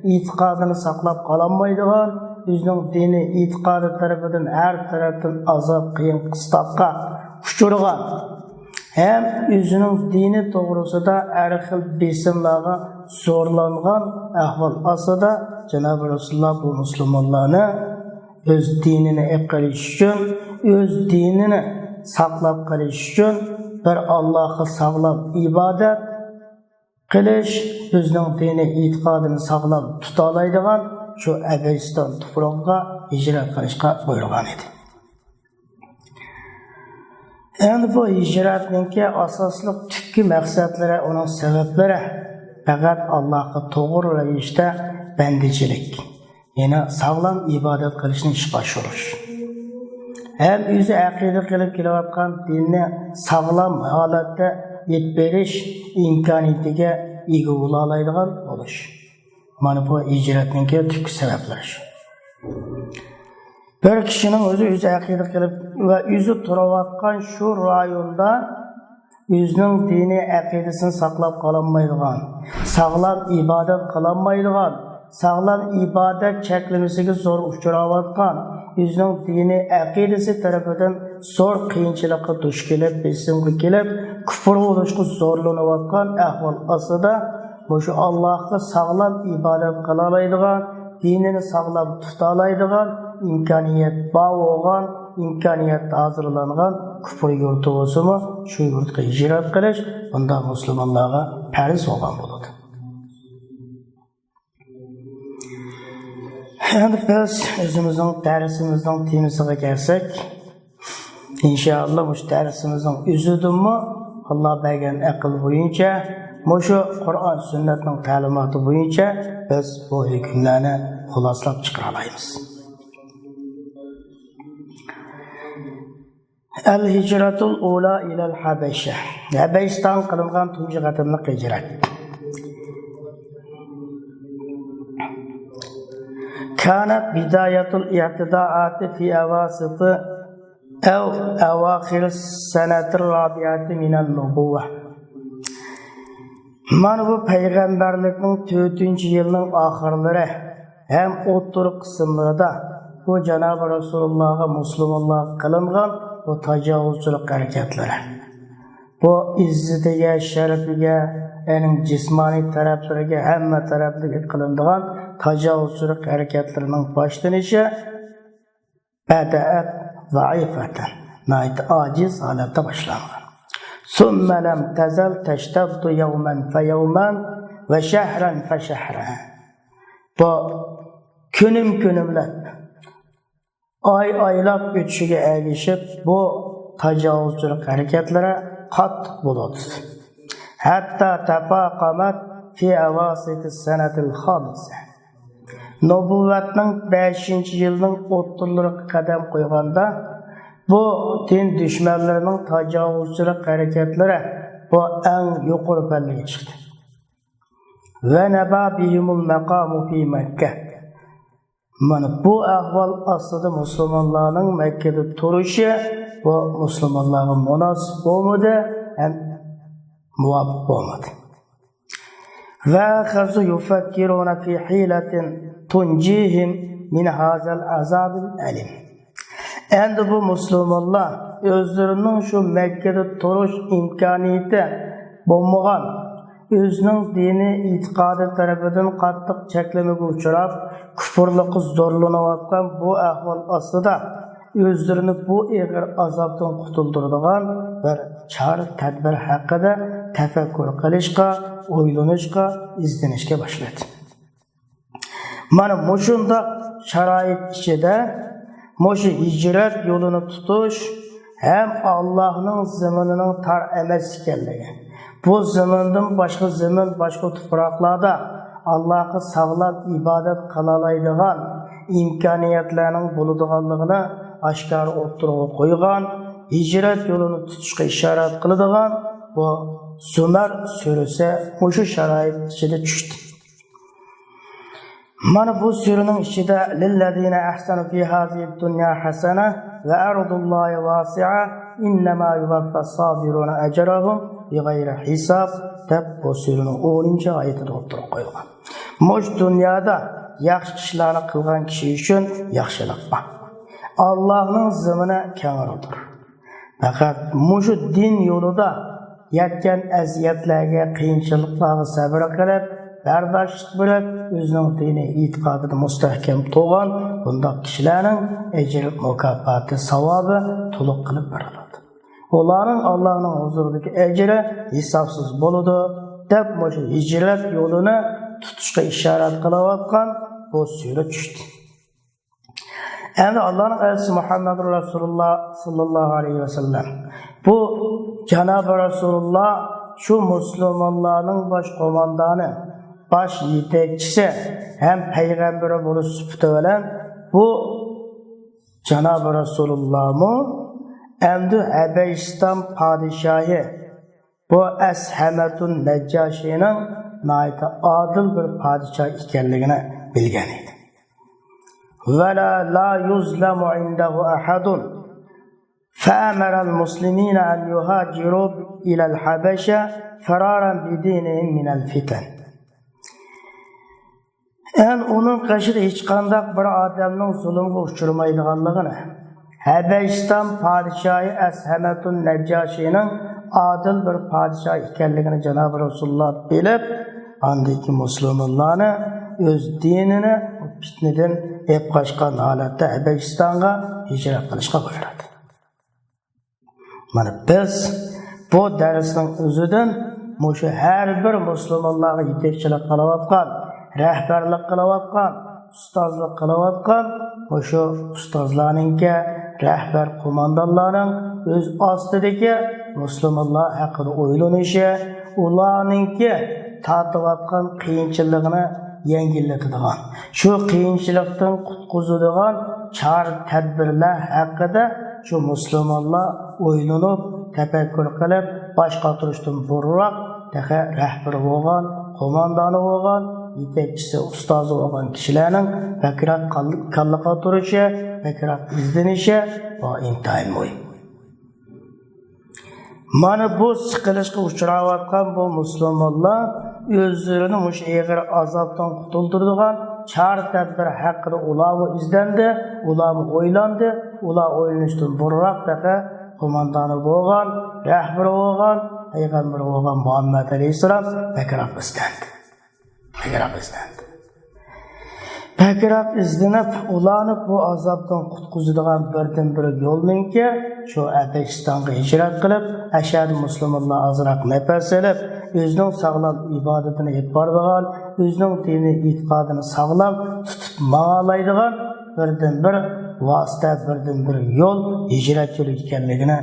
ئېتىقادىنى ساقلاپ قالالمايدىغان، ئۆزىنىڭ دىنى، ئېتىقادى تەرىپىدىن ھەر تەرەپتىن ئازاب، قىيىن قىستاققا ئۇچرىغان ھەم ئۆزىنىڭ دىنى توغرىسىدا ھەر خىل بېسىملارغا زورلانغان ئەھۋال ئاستىدا جانابى رەسۇلۇللاھ بۇ مۇسۇلمانلارنى ئۆز دىنىنى ئېلىپ قېلىش ئۈچۈن، ئۆز دىنىنى ساقلاپ قېلىش ئۈچۈن، بىر ئاللاھقا ساغلام ئىبادەت قىلىش، ئۆزىنىڭ دىنىي ئېتىقادىنى ساغلام تۇتالايدىغان شۇ ھەبەشىستان تۇپرىقىغا ھىجرەت قىلىشقا بۇيرۇغان ئىدى. ئەمدى بۇ ھىجرەتنىڭكى ئاساسلىق تۈپكى مەقسەتلىرى، ئۇنىڭ سەۋەبلىرى پەقەت ئاللاھقا توغرا رەۋىشتە بەندىچىلىك، يەنى ساغلام ئىبادەت قىلىشنى ئىشقا ئاشۇرۇش ھەم ئۆزى ئەقىدە قىلىپ كېلىۋاتقان دىننى ساغلام ھالەتتە ئېلىپ بېرىش ئىمكانىيىتىگە ئىگە بولالايدىغان بولۇش. مانا بۇ ھىجرەتنىڭكى تۈپكى سەۋەبلىرى شۇ. بىر كىشىنىڭ ئۆزى، ئۆزى ئەقىدە قىلىپ ۋە ئۆزى تۇرۇۋاتقان شۇ رايوندا ئۆزىنىڭ دىنىي ئەقىدىسىنى ساقلاپ قالالمايدىغان، ساغلام ئىبادەت قىلالمايدىغان، ساغلام ئىبادەت چەكلىمىسىگە زور ئۇچراۋاتقان، ئۆزىنىڭ دىنىي ئەقىدىسى تەرىپىدىن زور قىيىنچىلىققا دۇچ كېلىپ، بېسىمغا كېلىپ، كۇپۇر بولۇشقا زورلىنىۋاتقان ئەھۋال ئاستىدا، مۇشۇ ئاللاھقا ساغلام ئىبادەت قىلالايدىغان، دىنىنى ساغلام تۇتالايدىغان ئىمكانىيەت بار بولغان، ئىمكانىيەت ھازىرلانغان كۇپۇر يۇرتى بولسىمۇ، شۇ يۇرتقا ھىجرەت قىلىش بۇنداق مۇسۇلمانلارغا پەرز بولغان بولىدۇ. ئەمدى بىز ئۆزىمىزنىڭ دەرسىمىزنىڭ تېمىسىغا كەلسەك، ئىنشائاللا، مۇشۇ دەرسىمىزنىڭ ئۆزىدىنمۇ ئاللا بەرگەن ئەقىل بويىچە، مۇشۇ قۇرئان سۈننەتنىڭ تەلىماتى بويىچە بىز بۇ ھۆكۈملەرنى خۇلاسىلاپ چىقىرالايمىز. الهجرة الأولى إلى الحبشة. ھەبەشىستانغا قىلىنغان تۇنجى قېتىملىق ھىجرەت. كانت بداية الاعتداءات في أواسط أو أواخر السنة الرابعة من النبوة. مانا بۇ پەيغەمبەرلىكنىڭ تۆتىنچى يىلىنىڭ ئاخىرلىرى ھەم ئوتتۇرا قىسىملىرىدا بۇ جانابى رەسۇلۇللاغا، مۇسۇلمانلارغا قىلىنغان بۇ تاجاۋۇزچىلىق ھەرىكەتلىرى، بۇ ئىززىتىگە، شەرىپىگە، ئەنىڭ جىسمانىي تەرەپلىرىگە، ھەممە تەرەپلىرىگە قىلىنىدىغان تاجاۋۇزچىلىق ھەرىكەتلىرىنىڭ باشلىنىشى، بدأت ضعيفة، ناھايىتى ئاجىز ھالەتتە باشلانغان. ثم لم تزل تشتد يوما فيوما وشهرا فشهرا. بۇ كۈنۈم كۈنۈملەپ، ئاي ئايلاپ ئۆتۈشىگە ئەگىشىپ، بۇ تاجاۋۇزچىلىق ھەرىكەتلىرى قاتتىق بولۇۋاتىدۇ. حتى تفاقمت في أواسط السنة الخامسة. نوبۇۋەتنىڭ بەشىنچى يىلىنىڭ ئوتتۇرىلىرىغا قەدەم قويغاندا، بۇ دىن دۈشمەنلىرىنىڭ تاجاۋۇزچىلىق ھەرىكەتلىرى بۇ ئەڭ يۇقىرى پەللىگە چىقتى. ونبا بهم المقام في مكة. مانا بۇ ئەھۋال ئاستىدا مۇسۇلمانلارنىڭ مەككىدە تۇرۇشى بۇ مۇسۇلمانلارغا مۇناسىپ بولمىدى ھەم مۇۋاپىق بولمىدى. وأخذوا يفكرون في حيلة تنجيهم من هذا العذاب الأليم. ئەمدى بۇ مۇسۇلمانلار ئۆزلىرىنىڭ شۇ مەككىدە تۇرۇش ئىمكانىيىتى بولمىغان، ئۆزىنىڭ دىنىي ئېتىقادى تەرىپىدىن قاتتىق چەكلىمىگە ئۇچراپ، كۇپۇرلۇققا زورلىنىۋاتقان بۇ ئەھۋال ئاستىدا، ئۆزلىرىنى بۇ ئېغىر ئازابتىن قۇتۇلدۇرىدىغان بىر چارە تەدبىر ھەققىدە تەپەككۇر قىلىشقا، ئويلىنىشقا، ئىزدىنىشكە باشلىدى. مانا مۇشۇنداق شارائىت ئىچىدە مۇشۇ ھىجرەت يولىنى تۇتۇش ھەم ئاللاھنىڭ زېمىنىنىڭ تار ئەمەس ئىكەنلىكى، بۇ زېمىندىن باشقا زېمىن، باشقا تۇپراقلاردا ئاللاھقا ساغلام ئىبادەت قىلالايدىغان ئىمكانىيەتلەرنىڭ بولىدىغانلىقىنى ئاشكارا ئوتتۇرىغا قويغان، ھىجرەت يولىنى تۇتۇشقا ئىشارەت قىلىدىغان بۇ زۇمەر سۈرىسى مۇشۇ شارائىت ئىچىدە چۈشتى. مانا بۇ سۈرىنىڭ ئىچىدە للذين أحسنوا في هذه الدنيا حسنة وأرض الله واسعة إنما يوفى الصابرون أجرهم بغير حساب دەپ بۇ سۈرىنىڭ ئونىنچى ئايىتىدە ئوتتۇرىغا قويۇلغان. مۇشۇ دۇنيادا ياخشى ئىشلارنى قىلغان كىشى ئۈچۈن ياخشىلىق بار. ئاللاھنىڭ زېمىنى كەڭرىدۇر. پەقەت مۇشۇ دىن يولىدا يەتكەن ئەزىيەتلەرگە، قىيىنچىلىقلارغا سەۋر قىلىپ، بەرداشلىق بېرىپ، ئۆزىنىڭ دىنىي ئېتىقادىدا مۇستەھكەم تۇرغان بۇنداق كىشىلەرنىڭ ئەجرى، مۇكاپاتى، ساۋابى تولۇق قىلىپ بېرىلىدۇ. ئۇلارنىڭ ئاللانىڭ ھۇزۇرىدىكى ئەجرى ھېسابسىز بولىدۇ، دەپ مۇشۇ ھىجرەت يولىنى تۇتۇشقا ئىشارەت قىلىۋاتقان بۇ سۈرە چۈشتى. ئەمدى ئاللانىڭ ئەلچىسى مۇھەممەدۇر رەسۇلۇللا ساللاللاھۇ ئەلەيھى ۋەسەللەم، بۇ جانابى رەسۇلۇللا شۇ مۇسۇلمانلارنىڭ باش قوماندانى، باش يېتەكچىسى ھەم پەيغەمبىرى بولۇش سۈپىتى بىلەن، بۇ جانابى رەسۇلۇللامۇ ئەمدى ھەبەشىستان پادىشاھى بۇ ئەسھەمەتۇن نەججاشىنىڭ ناھايىتى ئادىل بىر پادىشاھ ئىكەنلىكىنى بىلگەن ئىدى. ولا لا يظلم عنده أحد، فأمر المسلمين أن يهاجروا إلى الحبشة فرارا بدينهم من الفتن. ئەن ئۇنىڭ قېشىدا ھېچقانداق بىر ئادەمنىڭ زۇلۇمغا ئۇچرىمايدىغانلىقىنى، ھەبەشىستان پادىشاھى ئەسھەمەتۇن نەججاشىنىڭ ئادىل بىر پادىشاھ ئىكەنلىكىنى جانابى رەسۇلۇللا بىلىپ، ئاندىن كېيىن مۇسۇلمانلارنى ئۆز دىنىنى پىتنىدىن ئېلىپ قاچقان ھالەتتە ھەبەشىستانغا ھىجرەت قىلىشقا بۇيرۇدى. مانا بىز بۇ دەرسنىڭ ئۆزىدىن مۇشۇ ھەر بىر مۇسۇلمانلارغا يېتەكچىلىك قىلىۋاتقان، رەھبەرلىك قىلىۋاتقان، ئۇستازلىق قىلىۋاتقان مۇشۇ ئۇستازلارنىڭكى، رەھبەر قوماندانلارنىڭ ئۆز ئاستىدىكى مۇسۇلمانلار ھەققىدە ئويلىنىشى، ئۇلارنىڭكى تارتىۋاتقان قىيىنچىلىقىنى يەڭگىللىتىدىغان، شۇ قىيىنچىلىقتىن قۇتقۇزىدىغان چارە-تەدبىرلەر ھەققىدە شۇ مۇسۇلمانلار ئويلىنىپ، تەپەككۇر قىلىپ، باش قاتۇرۇشتىن بۇرۇنراق تېخى رەھبىرى بولغان، قوماندانى بولغان، يېتەكچىسى، ئۇستازى بولغان كىشىلەرنىڭ بەكرەك كال-، كاللا قاتۇرۇشى، بەكرەك ئىزدىنىشى، بۇ ئىنتايىن مۇھىم. مانا بۇ سىقىلىشقا ئۇچراۋاتقان بۇ مۇسۇلمانلار ئۆزلىرىنى مۇشۇ ئېغىر ئازابتىن قۇتۇلدۇرىدىغان چارە-تەدبىر ھەققىدە ئۇلارمۇ ئىزدەندى، ئۇلارمۇ ئويلاندى. ئۇلار ئويلىنىشتىن بۇرۇنراق تېخى قوماندانى بولغان، رەھبىرى بولغان، پەيغەمبىرى بولغان مۇھەممەد ئەلەيھىسسالام بەكرەك ئىزدەندى. بەكرەك ئىزدەندى. بەكرەك ئىزدىنىپ، ئۇلارنى بۇ ئازابتىن قۇتقۇزىدىغان بىردىنبىر يولنىڭكى شۇ ھەبەشىستانغا ھىجرەت قىلىپ، ئەشەدە مۇسۇلمانلار ئازراق نەپەس ئېلىپ، ئۆزىنىڭ ساغلام ئىبادىتىنى ئېلىپ بارىدىغان، ئۆزىنىڭ دىنىي ئېتىقادىنى ساغلام تۇتۇپ ماڭالايدىغان بىردىنبىر ۋاسىتە، بىردىنبىر يول ھىجرەت يولى ئىكەنلىكىنى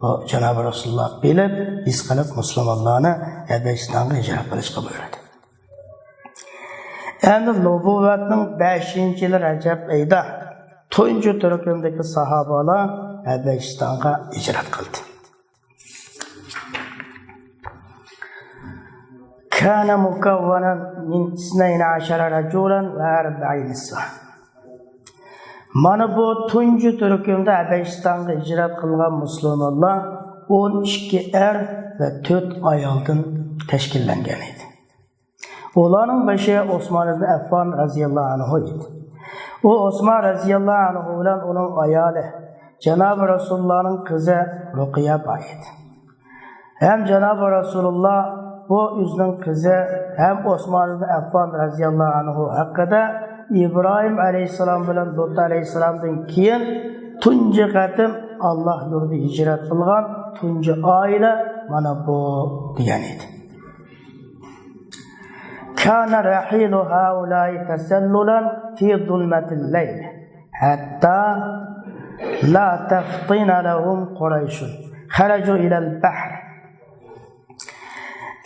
بۇ جانابى رەسۇلۇللا بىلىپ، ھېس قىلىپ، مۇسۇلمانلارنى ھەبەشىستانغا ھىجرەت قىلىشقا بۇيرۇدى. ئەمدى نۇبۇۋۋەتنىڭ بەشىنچى يىلى رەجەب ئېيىدا تۇنجى تۈركۈمدىكى ساھابىلەر ھەبەشىستانغا ھىجرەت قىلدى. كان مكونا من اثني عشر رجلا وأربع نسوة. مانا بۇ تۇنجى تۈركۈمدە ھەبەشىستانغا ھىجرەت قىلغان مۇسۇلمانلار ئون ئىككى ئەر ۋە تۆت ئايالدىن تەشكىللەنگەن ئىدى. ئۇلارنىڭ بېشى ئوسمان ئىبن ئەففان رەزىياللاھۇ ئەنھۇ ئىدى. ئۇ ئوسمان رەزىياللاھۇ ئەنھۇ بىلەن ئۇنىڭ ئايالى، جانابى رەسۇلۇللانىڭ قىزى رۇقىيە بار ئىدى. ھەم جانابى رەسۇلۇللا بۇ ئۆزىنىڭ قىزى ھەم ئوسمان ئىبن ئەففان رەزىياللاھۇ ئەنھۇ ھەققىدە ئىبراھىم ئەلەيھىسسالام بىلەن لۇت ئەلەيھىسسالامدىن كېيىن تۇنجى قېتىم ئاللا يولىدا ھىجرەت قىلغان تۇنجى ئائىلە مانا بۇ دېگەن ئىدى. كان رحيل هؤلاء تسللا في ظلمة الليل حتى لا تفطن لهم قريش. خرجوا إلى البحر.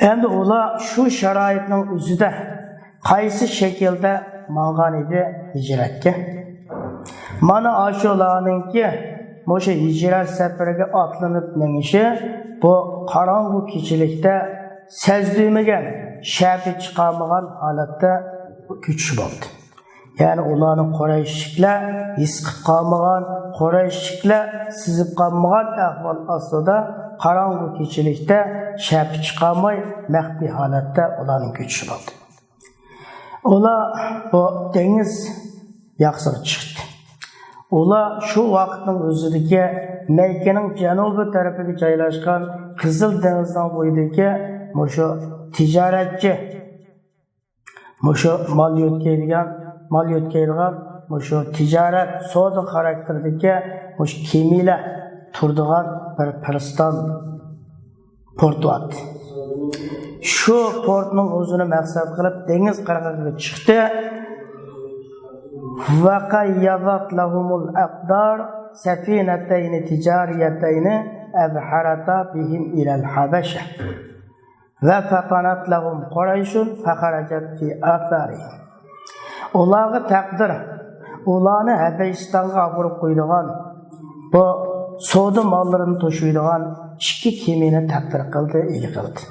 ئەمدى ئۇلار شۇ شارائىتنىڭ ئۆزىدە قايسى شەكىلدە ماڭغان ئىدى ھىجرەتكە؟ مانا ئاشۇلارنىڭكى مۇشۇ ھىجرەت سەپىرىگە ئاتلىنىپ مېڭىشى بۇ قاراڭغۇ كېچىلىكتە سەزدۈرمىگەن، شەپە چىقارمىغان ھالەتتە كۆچۈش بولدى. يەنى ئۇلارنى قۇرەيشلىكلەر ھېس قىلىپ قالمىغان، قۇرەيشلىكلەر سېزىپ قالمىغان ئەھۋال ئاستىدا قاراڭغۇ كېچىلىكتە شەپە چىقارماي مەخپىي ھالەتتە ئۇلارنىڭ كۆچۈشى بولدى. ئۇلار بۇ دېڭىز ياقىسىغا چىقتى. ئۇلار شۇ ۋاقىتنىڭ ئۆزىدىكى مەككىنىڭ جەنۇبىي تەرىپىگە جايلاشقان قىزىل دېڭىزنىڭ بويىدىكى مۇشۇ تىجارەتچى، مۇشۇ مال يۆتكەيدىغان، مال يۆتكەيدىغان مۇشۇ تىجارەت، سودا خاراكتېرىدىكى مۇشۇ كېمىلەر تۇرىدىغان بىر پىرىستان پورتى بار ئىدى. شۇ پورتنىڭ ئۆزىنى مەقسەت قىلىپ دېڭىز قىرغىقىغا چىقتى. وقيضت لهم الأقدار سفينتين تجاريتين أبحرتا بهم إلى الحبشة. وفطنت لهم قريش فخرجت في آثارهم. ئۇلارغا تەقدىر، ئۇلارنى ھەبەشىستانغا ئاپىرىپ قويىدىغان، بۇ سودا ماللىرىنى توشۇيدىغان ئىككى كېمىنى تەقدىر قىلدى، ئىگە قىلدى.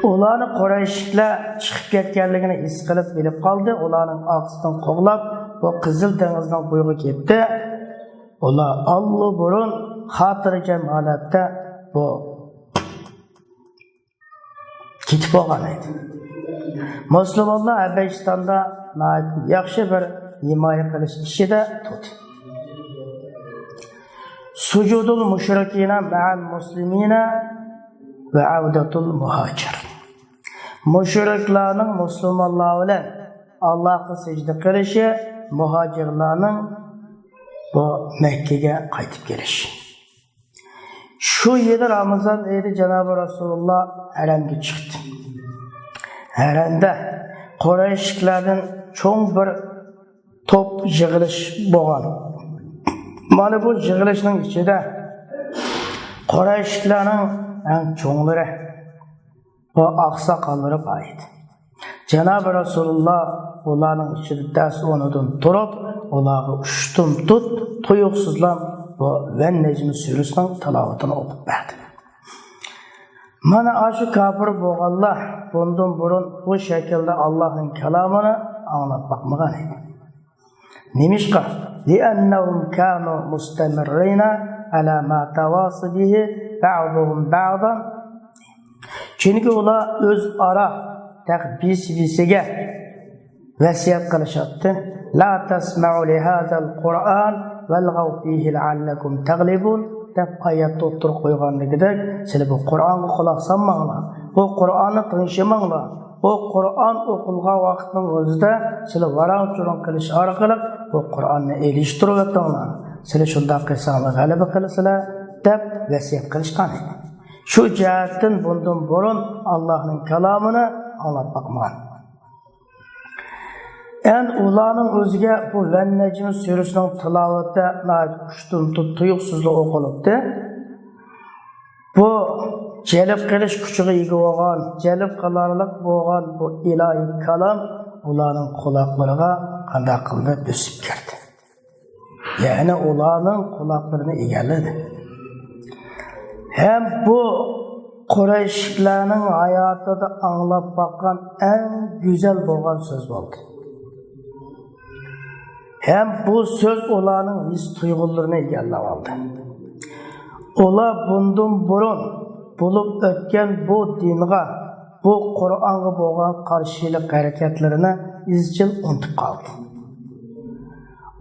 ئۇلارنى قۇرەيشلىكلەر چىقىپ كەتكەنلىكىنى ھېس قىلىپ بىلىپ قالدى، ئۇلارنىڭ ئارقىسىدىن قوغلاپ، بۇ قىزىل دېڭىزنىڭ بويىغا كەتتى. ئۇلار ئاللىبۇرۇن خاتىرجەم ھالەتتە بۇ كېتىپ بولغان ئىدى. مۇسۇلمانلار ھەبەشىستاندا ناھايىتى ياخشى بىر ھىمايە قىلىش ئىچىدە تۇردى. سۇجۇدۇل مۇشرىكىنا مەئەل مۇسلىمىنا ۋە ئەۋدەتۇل مۇھاجىر. مۇشرىكلارنىڭ مۇسۇلمانلار بىلەن ئاللاھقا سەجدە قىلىشى، مۇھاجىرلارنىڭ بۇ مەككىگە قايتىپ كېلىشى. شۇ يىلى رامىزان ئېيىدا جانابى رەسۇلۇللا ھەرەمگە چىقتى. ھەرەمدە قۇرەيشلىكلەردىن چوڭ بىر توپ يىغىلىش بولغان. مانا بۇ يىغىلىشنىڭ ئىچىدە قۇرەيشلىكلەرنىڭ ئەڭ چوڭلىرى، بۇ ئاقساقاللىرى بار ئىدى. جانابى رەسۇلۇللا ئۇلارنىڭ ئىچىدە دەس ئورنىدىن تۇرۇپ، ئۇلارغا ئۇشتۇمتۇت، تۇيۇقسىزلا بۇ ۋەن نەجمى سۈرىسىنىڭ تىلاۋىتىنى ئوقۇپ بەردى. مانا ئاشۇ كاپىر بولغانلار بۇندىن بۇرۇن بۇ شەكىلدە ئاللاھنىڭ كالامىنى ئاڭلاپ باقمىغان ئىدى. نېمىشقا؟ لأنهم كانوا مستمرين على ما تواصى به بعضهم بعضا. چۈنكى ئۇلار ئۆزئارا تېخى بىرسى بىرسىگە ۋەسىيەت قىلىشاتتى. لا تسمعوا لهذا القرآن والغوا فيه لعلكم تغلبون دەپ ئايەتتە ئوتتۇرىغا قويغاندىكىدەك، سىلەر بۇ قۇرئانغا قۇلاق سالماڭلار، بۇ قۇرئاننى تىڭشىماڭلار، بۇ قۇرئان ئوقۇلغان ۋاقىتنىڭ ئۆزىدە سىلەر ۋاراڭ-چۇرۇڭ قىلىش ئارقىلىق بۇ قۇرئاننى ئېلىشتۇرۇۋېتىڭلار. سىلەر شۇنداق قىلساڭلار غەلىبە قىلىسىلەر دەپ ۋەسىيەت قىلىشقان ئىدى. شۇ جەھەتتىن بۇندىن بۇرۇن ئاللاھنىڭ كالامىنى ئاڭلاپ باقمىغان. ئەمدى ئۇلارنىڭ ئۆزىگە بۇ ۋەن نەجمى سۈرىسىنىڭ تىلاۋىتى ناھايىتى ئۇشتۇمتۇت تۇيۇقسىزلا ئوقۇلۇپتۇ. بۇ جەلپ قىلىش كۈچىگە ئىگە بولغان، جەلپ قىلارلىق بولغان بۇ ئىلاھىي كالام ئۇلارنىڭ قۇلاقلىرىغا قانداق قىلدى بۆسۈپ كىردى. يەنى ئۇلارنىڭ قۇلاقلىرىنى ئىگىلىدى. ھەم بۇ قۇرەيشلىكلەرنىڭ ھاياتىدا ئاڭلاپ باققان ئەڭ گۈزەل بولغان سۆز بولدى. ھەم بۇ سۆز ئۇلارنىڭ ھېس تۇيغۇلىرىنى ئىگىلەپ ئالدى. ئۇلار بۇندىن بۇرۇن بولۇپ ئۆتكەن بۇ دىنغا، بۇ قۇرئانغا بولغان قارشىلىق ھەرىكەتلىرىنى ئىزچىل ئۇنتۇپ قالدى.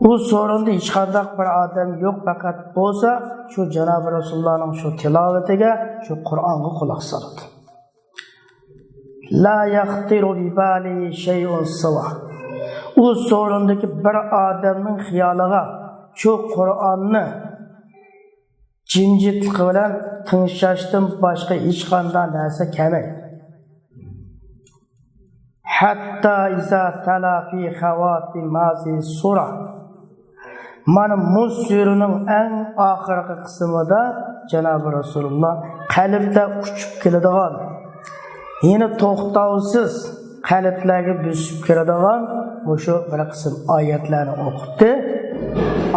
ئۇ سورۇندا ھېچقانداق بىر ئادەم يوق، پەقەت بولسا شۇ جانابى رەسۇلۇللانىڭ شۇ تىلاۋىتىگە، شۇ قۇرئانغا قۇلاق سالىدۇ. لا يخطر بباله شيء سواه. ئۇ سورۇندىكى بىر ئادەمنىڭ خىيالىغا شۇ قۇرئاننى جىمجىتلىقى بىلەن تىڭشاشتىن باشقا ھېچقانداق نەرسە كەلمەيدۇ. حتى إذا تلا في خواتيم هذه السورة. مانا مۇ سۈرىنىڭ ئەڭ ئاخىرقى قىسمىدا جانابى رەسۇلۇللا قەلبلەر ئۇچۇپ كېلىدىغان، يەنە توختاۋسىز قەلبلەرگە بۆسۈپ كىرىدىغان مۇشۇ بىر قىسىم ئايەتلەرنى ئوقۇتتى.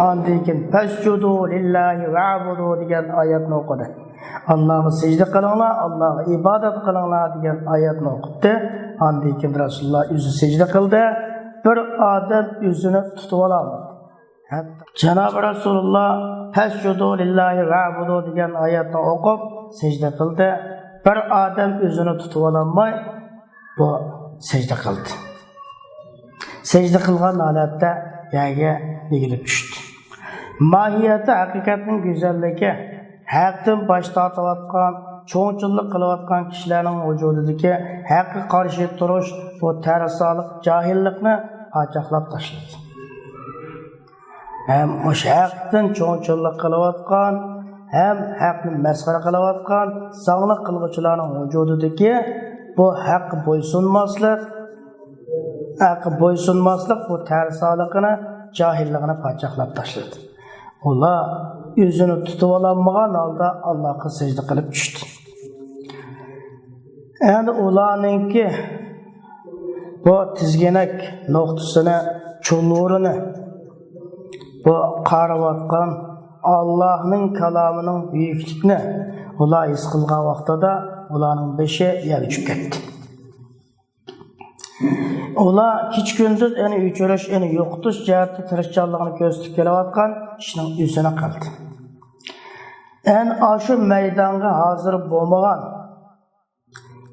ئاندىن كېيىن فاسجدوا لله واعبدوا دېگەن ئايەتنى ئوقۇدى. ئاللاغا سەجدە قىلىڭلار، ئاللاغا ئىبادەت قىلىڭلار دېگەن ئايەتنى ئوقۇتتى. ئاندىن كېيىن رەسۇلۇللا ئۆزى سەجدە قىلدى. بىر ئادەم ئۆزىنى تۇتۇۋالالمىدى. ھەتتا جانابى رەسۇلۇللا فاسجدوا لله واعبدوا دېگەن ئايەتنى ئوقۇپ سەجدە قىلدى. بىر ئادەم ئۆزىنى تۇتۇۋالالماي بۇ سەجدە قىلدى. سەجدە قىلغان ھالەتتە يەرگە ئېگىلىپ چۈشتى. ماھىيەتتە ھەقىقەتنىڭ گۈزەللىكى، ھەقتىن باش تارتىۋاتقان، چوڭچىللىق قىلىۋاتقان كىشىلەرنىڭ ۋۇجۇدىدىكى ھەققە قارشى تۇرۇش، بۇ تەرسالىق، جاھىللىقنى پاچاقلاپ تاشلىدى. ھەم مۇشۇ ھەقتىن چوڭچىللىق قىلىۋاتقان، ھەم ھەقنى مەسخىرە قىلىۋاتقان، زاڭلىق قىلغۇچىلارنىڭ ۋۇجۇدىدىكى بۇ ھەققە بويسۇنماسلىق، ھەققە بويسۇنماسلىق بۇ تەرسالىقىنى، جاھىللىقىنى پاچاقلاپ تاشلىدى. ئۇلار ئۆزىنى تۇتۇۋالالمىغان ھالدا ئاللاغا سەجدە قىلىپ چۈشتى. ئەمدى ئۇلارنىڭكى بۇ تىزگىنەك نۇقتىسىنى، چۇلۇرىنى بۇ قارىۋاتقان ئاللاھنىڭ كالامىنىڭ بۈيۈكلۈكىنى ئۇلار ھېس قىلغان ۋاقتىدا ئۇلارنىڭ بېشى يەرگە چۈشۈپ كەتتى. ئۇلار كېچە-كۈندۈز ئېنى ئۆچۈرۈش، ئېنى يوقىتىش جەھەتتە تىرىشچانلىقىنى كۆرسىتىپ كېلىۋاتقان ئىشنىڭ ئۆزىنى قىلدى. ئەنە ئاشۇ مەيدانغا ھازىر بولمىغان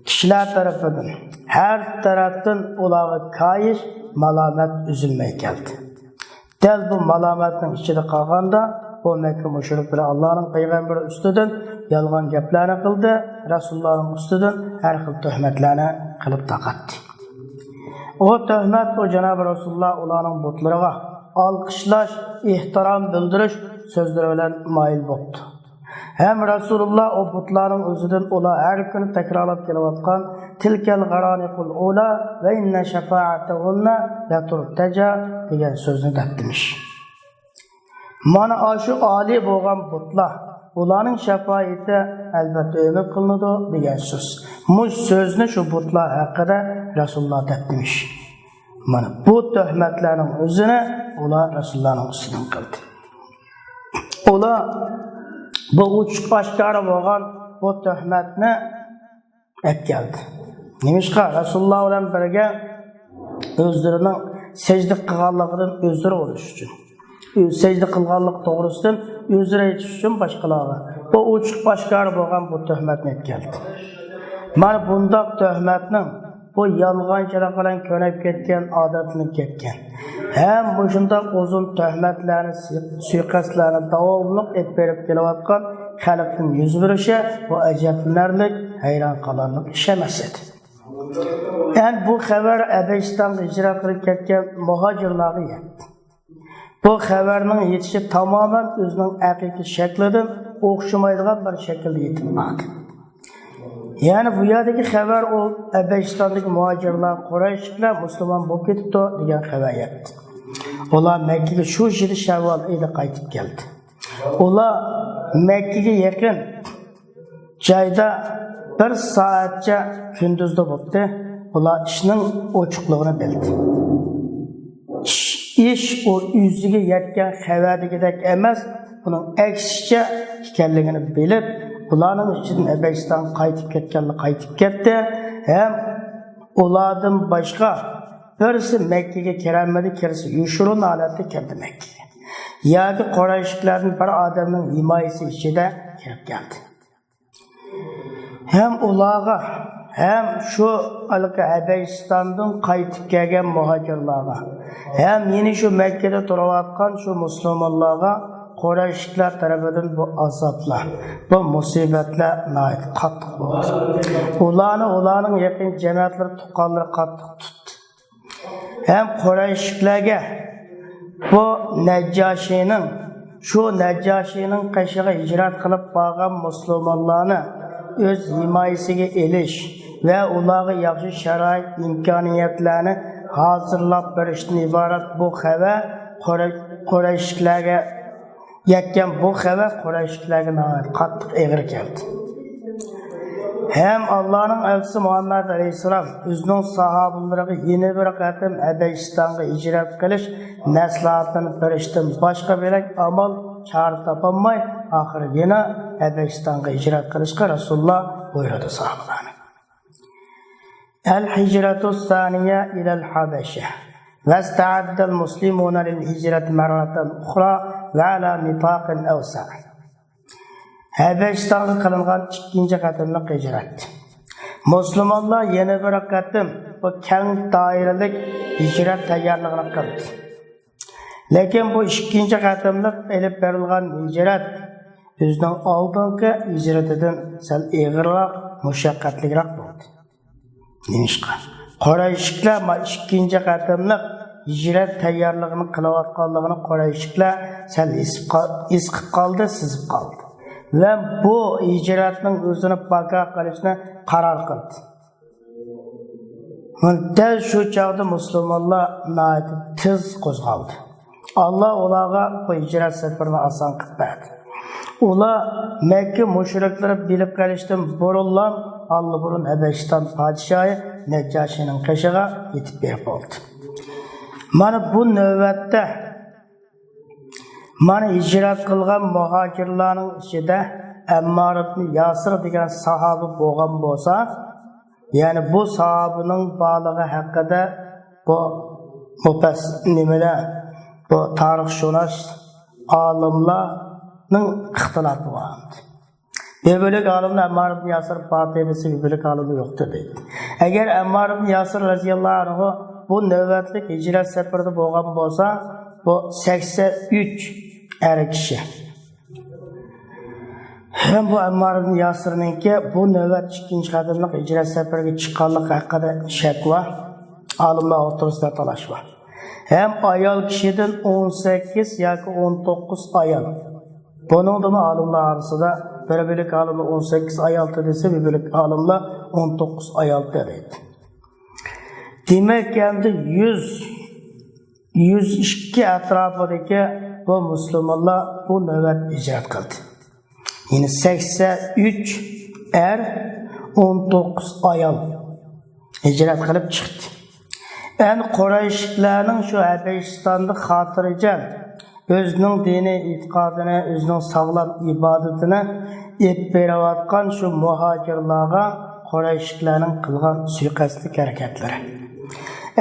كىشىلەر تەرىپىدىن ھەر تەرەپتىن ئۇلارغا كايىش، مالامەت ئۈزۈلمەي كەلدى. دەل بۇ مالامەتنىڭ ئىچىدە قالغاندا، بۇ مەككە مۇشرىكلىرى ئاللانىڭ پەيغەمبىرى ئۈستىدىن يالغان گەپلەرنى قىلدى، رەسۇلۇللانىڭ ئۈستىدىن ھەر خىل تۆھمەتلەرنى قىلىپ تارقاتتى. ئۇ تۆھمەت، ئۇ جانابى رەسۇلۇللا ئۇلارنىڭ بۇتلىرىغا ئالقىشلاش، ئېھتىرام بىلدۈرۈش سۆزلىرى بىلەن مايىل بوپتۇ. ھەم رەسۇلۇللا ئۇ بۇتلارنىڭ ئۆزىدىن ئۇلار ھەر كۈنى تەكرارلاپ كېلىۋاتقان «تىلكەل غارانىقۇل ئۇلا ۋە ئىننە شەفائەتەھۇننە لەتۇرتەجا» دېگەن سۆزنى دەپتىمىش. مانا ئاشۇ ئالىي بولغان بۇتلار، ئۇلارنىڭ شاپائىتى ئەلۋەتتە ئۈمىد قىلىنىدۇ دېگەن سۆز. مۇشۇ سۆزنى شۇ بۇتلار ھەققىدە رەسۇلۇللا دەپتىمىش. مانا بۇ تۆھمەتلەرنىڭ ئۆزىنى ئۇلار رەسۇلۇللانىڭ ئۈستىدىن قىلدى. ئۇلار بۇ ئوچۇق ئاشكارا بولغان بۇ تۆھمەتنى ئەتكەلدى. نېمىشقا؟ رەسۇلۇللا بىلەن بىرگە ئۆزلىرىنىڭ سەجدە قىلغانلىقىدىن ئۆزرە بولۇش ئۈچۈن. سەجدە قىلغانلىق توغرىسىدىن ئۆزرە ئېيتىش ئۈچۈن باشقىلارغا بۇ ئوچۇق ئاشكارا بولغان بۇ تۆھمەتنى ئەتكەلدى. مانا بۇنداق تۆھمەتنىڭ بۇ يالغانچىلىق بىلەن كۆنۈپ كەتكەن، ئادەتلىنىپ كەتكەن ھەم مۇشۇنداق ئۇزۇن تۆھمەتلەرنى، سۇيىقەستلەرنى داۋاملىق ئېلىپ بېرىپ كېلىۋاتقان خەلقتىن يۈز بېرىشى بۇ ئەجەبلىنەرلىك، ھەيران قالارلىق ئىش ئەمەس ئىدى. ئەنە بۇ خەۋەر ھەبەشىستانغا ھىجرەت قىلىپ كەتكەن مۇھاجىرلارغا يەتتى. بۇ خەۋەرنىڭ يېتىشى تامامەن ئۆزىنىڭ ھەقىقىي شەكلىدىن ئوخشىمايدىغان بىر شەكىلدە يېتىپ باردى. يەنى بۇ يەردىكى خەۋەر ئۇ ھەبەشىستاندىكى مۇھاجىرلار، قۇرەيشلىكلەر مۇسۇلمان بولۇپ كېتىپتۇ دېگەن خەۋەر يەتتى. ئۇلار مەككىگە شۇ يىلى شەۋۋال ئېيىدا قايتىپ كەلدى. ئۇلار مەككىگە يېقىن جايدا بىر سائەتچە كۈندۈزدە بوپتۇ. ئۇلار ئىشنىڭ ئوچۇقلۇقىنى بىلدى. ئىش، ئىش ئۇ ئۆزىگە يەتكەن خەۋەردىكىدەك ئەمەس، ئۇنىڭ ئەكسىچە ئىكەنلىكىنى بىلىپ، ئۇلارنىڭ ئىچىدىن ھەبەشىستانغا قايتىپ كەتكەنلەر قايتىپ كەتتى ھەم ئۇلاردىن باشقا بىرسى مەككىگە كىرەلمىدى، كىرسە يوشۇرۇن ھالەتتە كىردى مەككىگە. ياكى قۇرەيشلىكلەردىن بىر ئادەمنىڭ ھىمايىسى ئىچىدە كىرىپ كەلدى. ھەم ئۇلارغا، ھەم شۇ ھېلىقى ھەبەشىستاندىن قايتىپ كەلگەن مۇھاجىرلارغا، ھەم يەنە شۇ مەككىدە تۇرۇۋاتقان شۇ مۇسۇلمانلارغا قۇرەيشلىكلەر تەرىپىدىن بۇ ئازابلار، بۇ مۇسىبەتلەر ناھايىتى قاتتىق بولدى. ئۇلارنى، ئۇلارنىڭ يېقىن جەمەتلىرى، تۇغقانلىرى قاتتىق تۇتتى. ھەم قۇرەيشلىكلەرگە بۇ نەججاشىنىڭ، شۇ نەججاشىنىڭ قېشىغا ھىجرەت قىلىپ بارغان مۇسۇلمانلارنى ئۆز ھىمايىسىگە ئېلىش ۋە ئۇلارغا ياخشى شارائىت، ئىمكانىيەتلەرنى ھازىرلاپ بېرىشتىن ئىبارەت بۇ خەۋەر قۇرەي-، قۇرەيشلىكلەرگە يەتكەن بۇ خەۋەر قۇرەيشلىكلەرگە ناھايىتى قاتتىق ئېغىر كەلدى. ھەم ئاللانىڭ ئەلچىسى مۇھەممەد ئەلەيھىسسالام ئۆزىنىڭ ساھابىلىرىغا يەنە بىر قېتىم ھەبەشىستانغا ھىجرەت قىلىش مەسلىھەتىنى بېرىشتىن باشقا بۆلەك ئامال، چارە تاپالماي، ئاخىرى يەنە ھەبەشىستانغا ھىجرەت قىلىشقا رەسۇلۇللا بۇيرۇدى ساھابىلەرنى. الهجرة الثانية إلى الحبشة، واستعد المسلمون للهجرة مرة أخرى وعلى نطاق أوسع. ھەبەشىستانغا قىلىنغان ئىككىنچى قېتىملىق ھىجرەت. مۇسۇلمانلار يەنە بىر قېتىم بۇ كەڭ دائىرىلىك ھىجرەت تەييارلىقىنى قىلدى. لېكىن بۇ ئىككىنچى قېتىملىق ئېلىپ بېرىلغان ھىجرەت ئۆزىنىڭ ئالدىنقى ھىجرىتىدىن سەل ئېغىرراق، مۇشەققەتلىكرەك بولدى. نېمىشقا؟ قۇرەيشلىكلەر ما ئىككىنچى قېتىملىق ھىجرەت تەييارلىقىنى قىلىۋاتقانلىقىنى قۇرەيشلىكلەر سەل ھېس قا-، ھېس قىلىپ قالدى، سېزىپ قالدى. ۋە بۇ ھىجرەتنىڭ ئۆزىنى باركا قىلىشنى قارار قىلدى. دەل شۇ چاغدا مۇسۇلمانلار ناھايىتى تېز قوزغالدى. ئاللا ئۇلارغا بۇ ھىجرەت سەپىرىنى ئاسان قىلىپ بەردى. ئۇلار مەككە مۇشرىكلىرى بىلىپ قېلىشتىن بۇرۇنلا ئاللىبۇرۇن ھەبەشىستان پادىشاھى نەججاشىنىڭ قېشىغا يېتىپ بېرىپ بولدى. مانا بۇ نۆۋەتتە، مانا ھىجرەت قىلغان مۇھاجىرلارنىڭ ئىچىدە ئەممار ئىبنى ياسىر دېگەن ساھابە بولغان بولسا، يەنى بۇ ساھابىنىڭ بارلىقى ھەققىدە بۇ مۇپەس-، نېمىلەر، بۇ تارىخشۇناس ئالىملارنىڭ ئىختىلاپى بار. بىر بۆلەك ئالىملار ئەممار ئىبن ياسىر پاتىھ دېسە، بىر بۆلەك ئالىملار يوق دەيدۇ. ئەگەر ئەممار ئىبن ياسىر رەزىياللاھۇ ئەنھۇ بۇ نۆۋەتلىك ھىجرەت سەپىرىدە بولغان بولسا، بۇ سەكسەن ئۈچ ئەر كىشى. ھەم بۇ ئەممار ئىبن ياسىرنىڭكى بۇ نۆۋەت ئىككىنچى قېتىملىق ھىجرەت سەپىرىگە چىققانلىقى ھەققىدە شەك بار. ئالىملار ئوتتۇرىسىدا تالاش بار. ھەم ئايال كىشىدىن ئون سەككىز ياكى ئون توققۇز ئايال. بۇنىڭدىمۇ ئالىملار ئارىسىدا بىر بۆلەك ئالىملار ئون سەككىز ئايالتى دېسە، بىر بۆلەك ئالىملار ئون توققۇز ئايالتى دەيدۇ. دېمەك، ئەمدى يۈز، يۈز ئىككى ئەتراپىدىكى بۇ مۇسۇلمانلار بۇ نۆۋەت ھىجرەت قىلدى. يەنى سەكسەن ئۈچ ئەر، ئون توققۇز ئايال ھىجرەت قىلىپ چىقتى. ئەن قۇرەيشلىكلەرنىڭ شۇ ھەبەشىستاندا خاتىرجەم ئۆزىنىڭ دىنىي ئېتىقادىنى، ئۆزىنىڭ ساغلام ئىبادىتىنى ئېلىپ بېرىۋاتقان شۇ مۇھاجىرلارغا قۇرەيشلىكلەرنىڭ قىلغان سۇيىقەستلىك ھەرىكەتلىرى.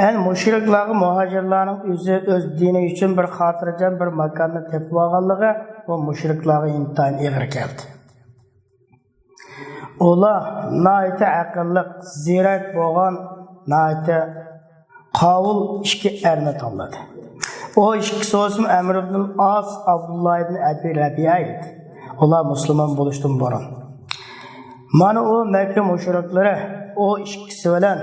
ئەن مۇشرىكلارغا مۇھاجىرلارنىڭ ئۆزى ئۆز دىنى ئۈچۈن بىر خاتىرجەم بىر ماكاننى تېپىۋالغانلىقى بۇ مۇشرىكلارغا ئىنتايىن ئېغىر كەلدى. ئۇلار ناھايىتى ئەقىللىق، زېرەك بولغان، ناھايىتى قاۋۇل ئىككى ئەرنى تاللىدى. ئۇ ئىككىسى بولسىمۇ ئەمر ئىبنۇل ئاس، ئابدۇللا ئىبن ئەبى رەبىئە ئىدى. ئۇلار مۇسۇلمان بولۇشتىن بۇرۇن. مانا ئۇ مەككە مۇشرىكلىرى ئۇ ئىككىسى بىلەن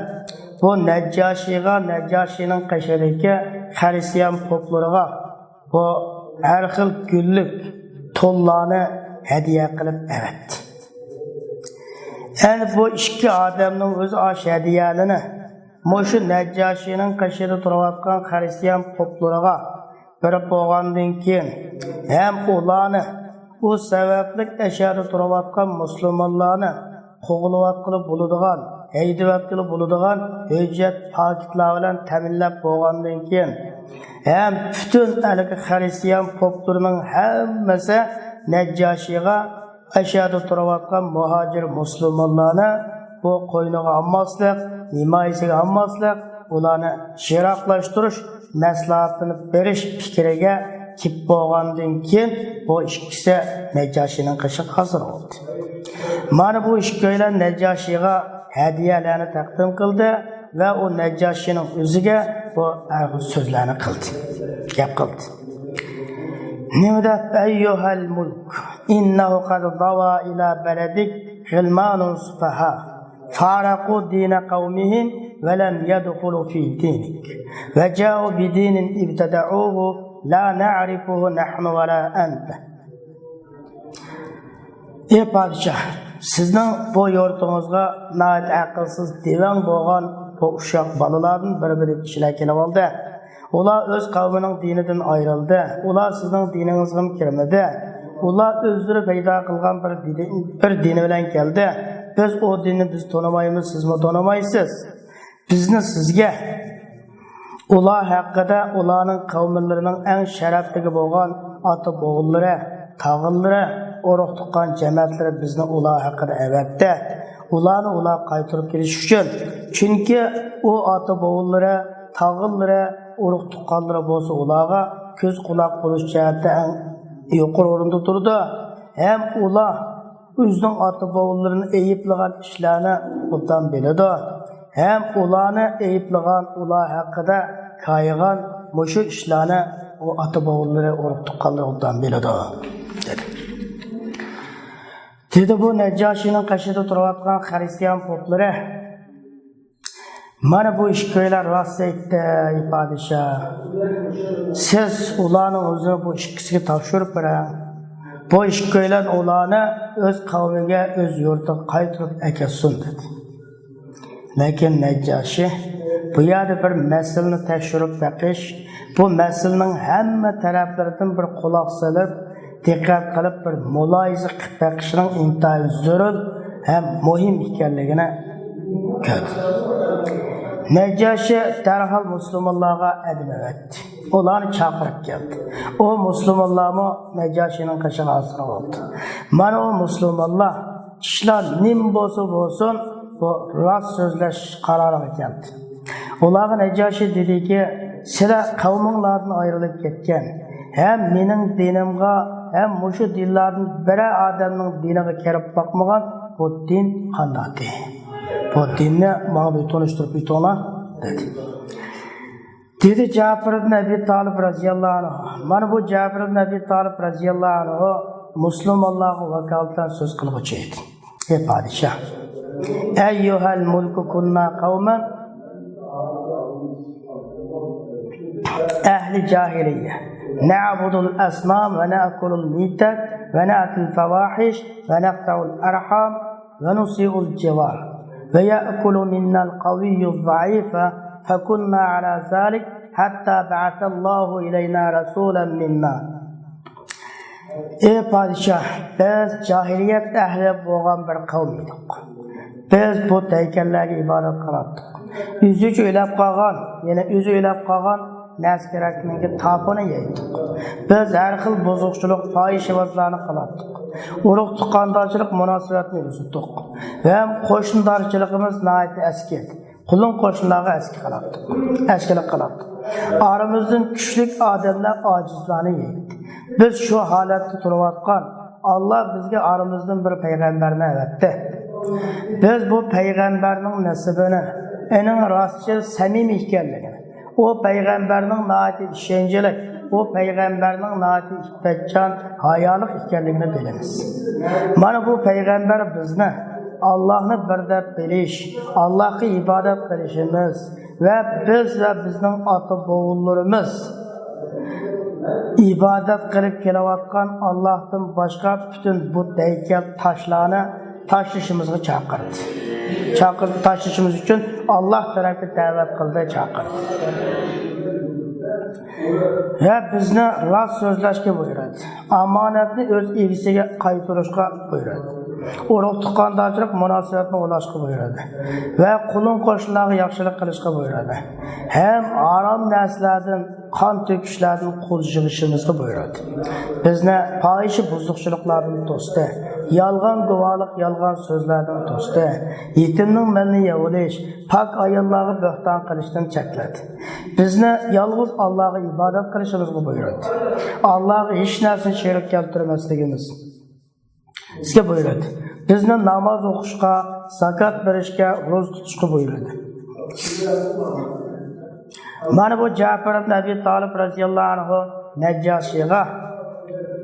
بۇ نەججاشىغا، نەججاشىنىڭ قېشىدىكى خەرىسىيان پوپلىرىغا بۇ ھەر خىل گۈللۈك تونلارنى ھەدىيە قىلىپ ئەۋەتتى. ئەنە بۇ ئىككى ئادەمنىڭ ئۆزى ئاشۇ ھەدىيەلىرىنى مۇشۇ نەججاشىنىڭ قېشىدا تۇرۇۋاتقان خەرىسىيان پوپلىرىغا بېرىپ بولغاندىن كېيىن، ھەم ئۇلارنى، ئۇ سەۋەبلىك ئەشەدە تۇرۇۋاتقان مۇسۇلمانلارنى قوغلىۋاتقىلى بولىدىغان، ھەيدىۋەتكىلى بولىدىغان ھۆججەت پاكىتلار بىلەن تەمىنلەپ بولغاندىن كېيىن، ھەم پۈتۈن ھېلىقى خەرىسىيان پوپلىرىنىڭ ھەممىسى نەججاشىغا ئەشەدە تۇرۇۋاتقان مۇھاجىر مۇسۇلمانلارنى بۇ قوينىغا ئالماسلىق، ھىمايىسىگە ئالماسلىق، ئۇلارنى يىراقلاشتۇرۇش مەسلىھەتىنى بېرىش پىكرىگە كېلىپ بولغاندىن كېيىن، بۇ ئىككىسى نەججاشىنىڭ قېشىغا ھازىر بولدى. مانا بۇ ئىككىيلەن نەججاشىغا ھەدىيەلەرنى تەقدىم قىلدى ۋە ئۇ نەججاشىنىڭ ئۆزىگە بۇ ھەر خىل سۆزلەرنى قىلدى، گەپ قىلدى. نېمە دەپ، ئەييۇھەل مۇلك، ئىننەھۇ قەد زاۋا ئىلە بەلەدىك غىلمانۇن سۇفەھا، فارەقۇ دىنە قەۋمىھىم ۋە لەم يەدخۇلۇ فى دىنىك، ۋە جائۇ بىدىنىن ئىبتەدەئۇھۇ لا نەئرىفۇھۇ نەھنۇ ۋە لا ئەنتە. ئى پادىشاھ، سىزنىڭ بۇ يۇرتىڭىزغا ناھايىتى ئەقىلسىز، دېۋەڭ بولغان بۇ ئۇششاق بالىلاردىن بىر-بىرلىك كىشىلەر كېلىۋالدى. ئۇلار ئۆز قەۋمىنىڭ دىنىدىن ئايرىلدى. ئۇلار سىزنىڭ دىنىڭىزغىمۇ كىرمىدى. ئۇلار ئۆزلىرى پەيدا قىلغان بىر دىنى، بىر دىنى بىلەن كەلدى. بىز ئۇ دىننى بىز تونۇمايمىز، سىزمۇ تونۇمايسىز. بىزنى سىزگە، ئۇلار ھەققىدە، ئۇلارنىڭ قەۋملىرىنىڭ ئەڭ شەرەپلىكى بولغان ئاتا-بوۋىلىرى، تاغىلىرى، ئۇرۇق-تۇغقان جەمەتلىرى بىزنى ئۇلار ھەققىدە ئەۋەتتى. ئۇلارنى ئۇلار قايتۇرۇپ كېلىش ئۈچۈن. چۈنكى ئۇ ئاتا-بوۋىلىرى، تاغىلىرى، ئۇرۇق-تۇغقانلىرى بولسا ئۇلارغا كۆز-قۇلاق بولۇش جەھەتتە ئەڭ يۇقىرى ئورۇندا تۇرىدۇ. ھەم ئۇلار ئۆزىنىڭ ئاتا-بوۋىلىرىنى ئەيىبلىگەن ئىشلارنى ئوبدان بىلىدۇ. ھەم ئۇلارنى ئەيىبلىگەن، ئۇلار ھەققىدە كايىغان مۇشۇ ئىشلارنى ئۇ ئاتا-بوۋىلىرى، ئۇرۇق-تۇغقانلىرى ئوبدان بىلىدۇ، دېدى. دېدى بۇ نەججاشىنىڭ قېشىدا تۇرۇۋاتقان خەرىسىيان پوپلىرى. مانا بۇ ئىككىيلەن راست ئېيتتى، ئەي پادىشاھ. سىز ئۇلارنىڭ ئۆزىنى بۇ ئىككىسىگە تاپشۇرۇپ بېرىڭ. بۇ ئىككىيلەن ئۇلارنى ئۆز قەۋمىگە، ئۆز يۇرتىغا قايتۇرۇپ ئەكەتسۇن، دېدى. لېكىن نەججاشى بۇ يەردە بىر مەسىلىنى تەكشۈرۈپ بېقىش، بۇ مەسىلىنىڭ ھەممە تەرەپلىرىدىن بىر قۇلاق سېلىپ، دىققەت قىلىپ بىر مۇلاھىزە قىلىپ بېقىشنىڭ ئىنتايىن زۆرۈر ھەم مۇھىم ئىكەنلىكىنى كۆردى. نەججاشى دەرھال مۇسۇلمانلارغا ئادەم ئەۋەتتى. ئۇلارنى چاقىرىپ كەلدى. ئۇ مۇسۇلمانلارمۇ نەججاشىنىڭ قېشىغا ھازىر بولدى. مانا ئۇ مۇسۇلمانلار ئىشلار نېمە بولسا بولسۇن، بۇ راست سۆزلەش قارارىغا كەلدى. ئۇلارغا نەججاشى دېدىكى، سىلەر قەۋمىڭلاردىن ئايرىلىپ كەتكەن ھەم مېنىڭ دىنىمغا ھەم مۇشۇ دىنلاردىن بىرەر ئادەمنىڭ دىنىغا كىرىپ باقمىغان بۇ دىن قانداقتى؟ بۇ دىننى ماڭا بىر تونۇشتۇرۇپ ئۆتۈڭلار، دېدى. دېدى جەپىر ئىبن ئەبى تالىپ رەزىياللاھۇ ئەنھۇ. مانا بۇ جەپىر ئىبن ئەبى تالىپ رەزىياللاھۇ ئەنھۇ مۇسۇلمانلارغا ۋاكالىتەن سۆز قىلغۇچى ئىدى. ئەي پادىشاھ، أيها الملك كنا قوما أهل جاهلية نعبد الأصنام ونأكل الميتة ونأتي الفواحش ونقطع الأرحام ونسيء الجوار ويأكل منا القوي الضعيف فكنا على ذلك حتى بعث الله إلينا رسولا منا. ئەي پادىشاھ، بىز جاھىلىيەت ئەھلى بولغان بىر قەۋم ئىدۇق. بىز بۇت ھەيكەللەرگە ئىبادەت قىلاتتۇق. ئۆزىچە ئۆيلەپ قالغان، يەنە ئۆزى ئۆيلەپ قالغان نەرسە-كېرەكنىڭكى تاپىنى يەيتتۇق. بىز ھەر خىل بۇزۇقچىلىق، پاھىشىۋازلارنى قىلاتتۇق. ئۇرۇق-تۇغقاندارچىلىق مۇناسىۋەتنى ئۈزۈتتۇق. ھەم قوشنىدارچىلىقىمىز ناھايىتى ئەسكى ئىدى. قۇلۇڭ-قوشنىلارغا ئەسكى قىلاتتۇق. ئەسكىلىك قىلاتتۇق. ئارىمىزدىن كۈچلۈك ئادەملەر ئاجىزلارنى يەيتتى. بىز شۇ ھالەتتە تۇرۇۋاتقان، ئاللا بىزگە ئارىمىزدىن بىر پەيغەمبەرنى ئەۋەتتى. بىز بۇ پەيغەمبەرنىڭ نەسىبىنى، ئېنىڭ راستچىل، سەمىمىي ئىكەنلىكىنى، ئۇ پەيغەمبەرنىڭ ناھايىتى ئىشەنچلىك، ئۇ پەيغەمبەرنىڭ ناھايىتى ئىپپەتچان، ھايالىق ئىكەنلىكىنى بىلىمىز. مانا بۇ پەيغەمبەر بىزنى ئاللاھنى بىر دەپ بىلىش، ئاللاھقا ئىبادەت قىلىشىمىز ۋە بىز ۋە بىزنىڭ ئاتا-بوۋىلىرىمىز ئىبادەت قىلىپ كېلىۋاتقان ئاللاھتىن باشقا پۈتۈن بۇت ھەيكەل تاشلارنى تاشلىشىمىزغا چاقىردى. چاقىردى، تاشلىشىمىز ئۈچۈن ئاللاھ تەرەپكە دەۋەت قىلدى، چاقىردى. ۋە بىزنى راست سۆزلەشكە بۇيرۇدى. ئامانەتنى ئۆز ئىگىسىگە قايتۇرۇشقا بۇيرۇدى. ئۇرۇق-تۇغقاندارچىلىق مۇناسىۋەتنى ئۇلاشقا بۇيرۇدى. ۋە قۇلۇڭ-قوشنىلارغا ياخشىلىق قىلىشقا بۇيرۇدى. ھەم ھارام نەرسىلەردىن، قان تۆكۈشلەردىن قول يىغىشىمىزغا بۇيرۇدى. بىزنى پاھىشە بۇزۇقچىلىقلاردىن توستى. يالغان گۇۋاھلىق، يالغان سۆزلەردىن توستى. يېتىمنىڭ مېلىنى يەۋېلىش، پاك ئاياللارغا بۆھتان قىلىشتىن چەكلىدى. بىزنى يالغۇز ئاللاغا ئىبادەت قىلىشىمىزغا بۇيرۇدى. ئاللاغا ھېچ نەرسىنى شېرىك كەلتۈرمەسلىكىمىز بىزگە بۇيرۇدى. بىزنى ناماز ئوقۇشقا، زاكات بېرىشكە، روزا تۇتۇشقا بۇيرۇدى. مانا بۇ جەپىر ئىبن ئەبى تالىپ رەزىياللاھۇ ئەنھۇ نەججاشىغا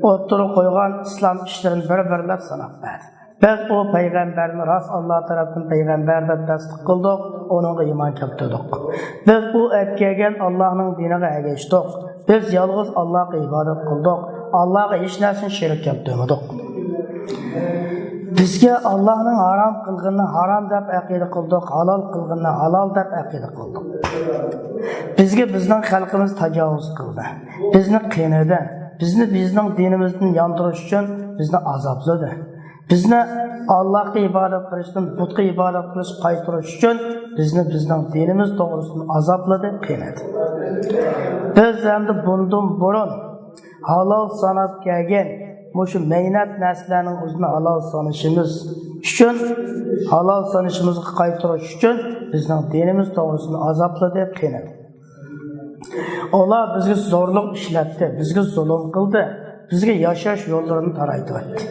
ئوتتۇرىغا قويغان ئىسلام ئىشلىرىنى بىر-بىرلەپ ساناپ بەردى. بىز ئۇ پەيغەمبەرنى راست ئاللا تەرەپتىن پەيغەمبەر دەپ تەستىق قىلدۇق، ئۇنىڭغا ئىمان كەلتۈردۇق. بىز ئۇ ئەپ كەلگەن ئاللانىڭ دىنىغا ئەگەشتۇق. بىز يالغۇز ئاللاغا ئىبادەت قىلدۇق. ئاللاغا ھېچ نەرسىنى شېرىك كەلتۈرمىدۇق. بىزگە ئاللانىڭ ھارام قىلغىنىنى ھارام دەپ ئەقىدە قىلدۇق، ھالال قىلغىنىنى ھالال دەپ ئەقىدە قىلدۇق. بىزگە بىزنىڭ خەلقىمىز تاجاۋۇز قىلدى. بىزنى قىينىدى. بىزنى بىزنىڭ دىنىمىزدىن ياندۇرۇش ئۈچۈن بىزنى ئازابلىدى. بىزنى ئاللاھقا ئىبادەت قىلىشتىن بۇتقا ئىبادەت قىلىشقا قايتۇرۇش ئۈچۈن بىزنى بىزنىڭ دىنىمىز توغرىسىدىن ئازابلىدى، قىينىدى. بىز ئەمدى بۇندىن بۇرۇن ھالال ساناپ كەلگەن مۇشۇ مەينەت نەرسىلەرنىڭ ئۆزىنى ھالال سانىشىمىز ئۈچۈن، ھالال سانىشىمىزغا قايتۇرۇش ئۈچۈن بىزنىڭ دىنىمىز توغرىسىدىن ئازابلىدى، قىينىدى. ئۇلار بىزگە زورلۇق ئىشلەتتى، بىزگە زۇلۇم قىلدى، بىزگە ياشاش يوللىرىنى تارايتىۋەتتى.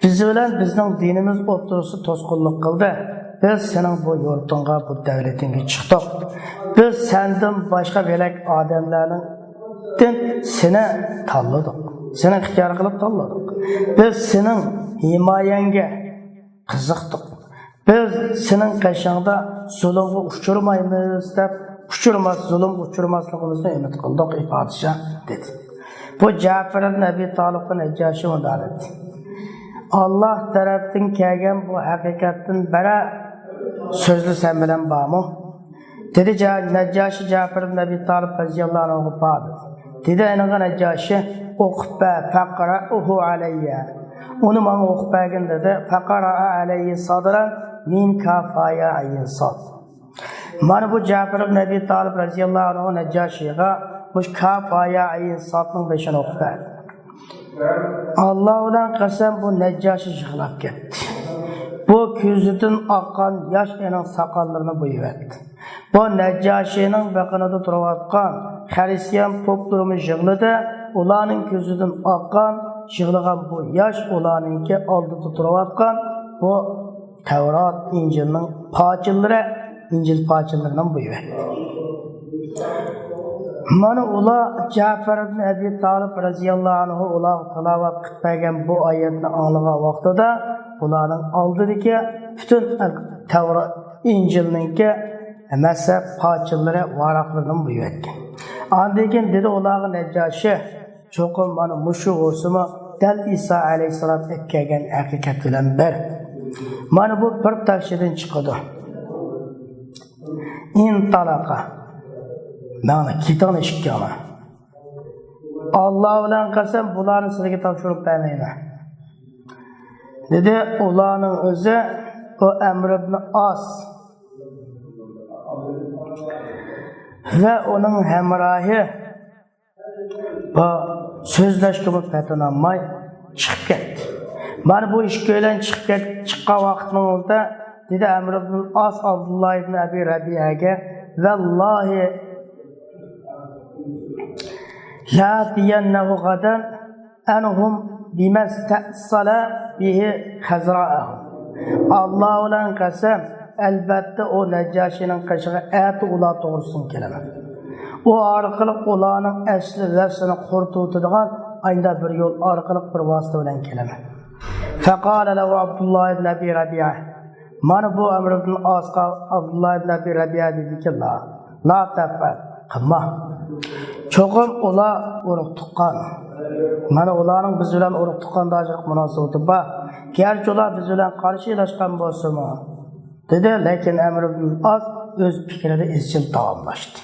بىز بىلەن بىزنىڭ دىنىمىز ئوتتۇرىسىدا توسقۇنلۇق قىلدى. بىز سېنىڭ بۇ يۇرتۇڭغا، بۇ دەۋلىتىڭگە چىقتۇق. بىز سەندىن باشقا بۆلەك ئادەملەردىن سېنى تاللىدۇق. سېنى ئىختىيار قىلىپ تاللىدۇق. بىز سېنىڭ ھىمايەڭگە قىزىقتۇق. بىز سېنىڭ قېشىڭدا زۇلۇمغا ئۇچرىمايمىز دەپ، ئۇچرىماس، زۇلۇمغا ئۇچرىماسلىقىمىزنى ئۈمىد قىلدۇق، ئەي پادىشاھ، دېدى. بۇ جەپىر ئىبن ئەبى تالىپقا نەججاشى مۇنداق دېدى: ئاللا تەرەپتىن كەلگەن بۇ ھەقىقەتتىن بىرەر سۆزلىسەم بىلەن بارمۇ؟ دېدى جا-، نەججاشى جەپىر ئىبن ئەبى تالىپ رەزىياللاھۇ ئەنھۇغا بار دېدى. دېدى ئېنىڭغا نەججاشى، ئوقۇپ بەر، فەقرەئۇھۇ ئەلەييە. ئۇنى ماڭا ئوقۇپ بەرگىن دېدى. فەقرەئە ئەلەيھى سەدرەن مىن كاف ھا يا ئەين ساد. مانا بۇ جەپىر ئىبن ئەبى تالىپ رەزىياللاھۇ ئەنھۇ نەججاشىغا مۇشۇ كاف ھا يا ئەين سادنىڭ بېشىنى ئوقۇپ بەردى. ئاللا بىلەن قەسەم، بۇ نەججاشى يىغلاپ كەتتى. بۇ كۆزىدىن ئاققان ياش ئېنىڭ ساقاللىرىنى بويىۋەتتى. بۇ نەججاشىنىڭ بېقىنىدا تۇرۇۋاتقان خرىستىيان پوپلىرىمۇ يىغلىدى. ئۇلارنىڭ كۆزىدىن ئاققان، يىغلىغان بۇ ياش ئۇلارنىڭكى ئالدىدا تۇرۇۋاتقان بۇ تەۋرات، ئىنجىلنىڭ پاچىلىرى، ئىنجىل پاچىلىرىنىڭ بۇيىۋى. مانا ئۇلار جەپەر ئىبن ئەبى تالىپ رەزىياللاھۇ ئەنھۇ ئۇلارغا تىلاۋەت قىلىپ بەرگەن بۇ ئايەتنى ئاڭلىغان ۋاقتىدا، ئۇلارنىڭ ئالدىدىكى پۈتۈن تەۋرات، ئىنجىلنىڭكى مەزھەپ پاچىلىرى، ۋاراقلىرىنى بۇيىۋەتكەن. ئاندىن كېيىن دېدى ئۇلارغا نەججاشى، چوقۇم مانا مۇشۇ بولسىمۇ دەل ئىسا ئەلەيھىسسالام ئەكەلگەن ھەقىقەت بىلەن بىر. مانا بۇ بىر تەكشىدىن چىقىدۇ. ئىنتالىقا. ماڭا كېتىڭلار ئىككىڭلار. ئاللا بىلەن قەسەم، بۇلارنى سىلەرگە تاپشۇرۇپ بەرمەيمەن. دېدى، ئۇلارنىڭ ئۆزى بۇ ئەمر ئىبن ئاس ۋە ئۇنىڭ ھەمراھى بۇ سۆزلەشكىمۇ پەتىنالماي چىقىپ كەتتى. مانا بۇ ئىككىيلەن چىقىپ كەت-، چىققان ۋاقىتنىڭ ئۆزىدە دېدى ئەمر ئىبن ئاس ئابدۇللا ئىبن ئەبى رەبىئەگە، ۋەللاھى لەئەتىيەننەھۇ غەدەن ئەنھۇم بىمەستەئسەلە بىھى خەزرەئەھۇم. ئاللا بىلەن قەسەم، ئەلۋەتتە ئۇ نەججاشىنىڭ قېشىغا ئەتە ئۇلار توغرىسىدىن كېلىمەن. ئۇ ئارقىلىق ئۇلارنىڭ ئەسلى ۋەسلىنى قۇرۇتۇۋېتىدىغان ئاينىدا بىر يول ئارقىلىق بىر ۋاسىتە بىلەن كېلىمەن. فەقالە لەھۇ ئابدۇللا ئىبن ئەبى رەبىئە. مانا بۇ ئەمر ئىبن ئاسقا ئابدۇللا ئىبن ئەبى رەبىئە دېدىكى، لا، لا تەفئەل، قىلما. چوقۇم ئۇلار ئۇرۇق تۇغقان. مانا ئۇلارنىڭ بىز بىلەن ئۇرۇق تۇغقانداشلىق مۇناسىۋىتى بار. گەرچە ئۇلار بىز بىلەن قارشى ئېلىشقان بولسىمۇ، دېدى، لېكىن ئەمر ئىبن ئاس ئۆز پىكرىدە ئىزچىل داۋاملاشتى.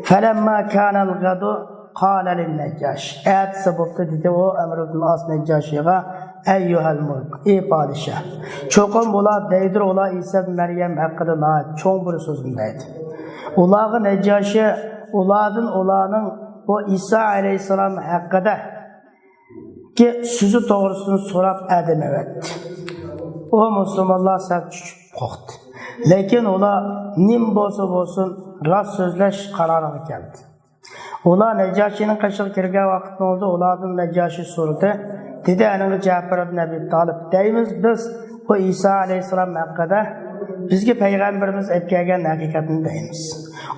فەلەمما كانەل غەدۇ قالە لىننەججاش. ئەتىسى بوپتۇ، دېدى ئۇ ئەمر ئىبن ئاس نەججاشىغا، ئەييۇھەل مۇلك، ئى پادىشاھ، چوقۇم بۇلار دەيدۇ، ئۇلار ئىسا ئىبن مەريەم ھەققىدە ناھايىتى چوڭ بىر سۆزنى دەيدۇ. ئۇلارغا نەججاشى ئۇلاردىن ئۇلارنىڭ بۇ ئىسا ئەلەيھىسسالام ھەققىدە كى سۆزى توغرىسىدىن سوراپ ئادەم ئەۋەتتى. ئۇ مۇسۇلمانلار سەل چۈچۈپ قورقتى. لېكىن ئۇلار نېمە بولسا بولسۇن راست سۆزلەش قارارىغا كەلدى. ئۇلار نەججاشىنىڭ قېشىغا كىرگەن ۋاقىتنىڭ ئۆزىدە ئۇلاردىن نەججاشى سورىدى. دېدى، ئەنىڭگە جەپەر ئىبن ئەبى تالىپ دەيمىز بىز، بۇ ئىسا ئەلەيھىسسالام ھەققىدە بىزگە پەيغەمبىرىمىز ئەپ كەلگەن ھەقىقەتنى دەيمىز.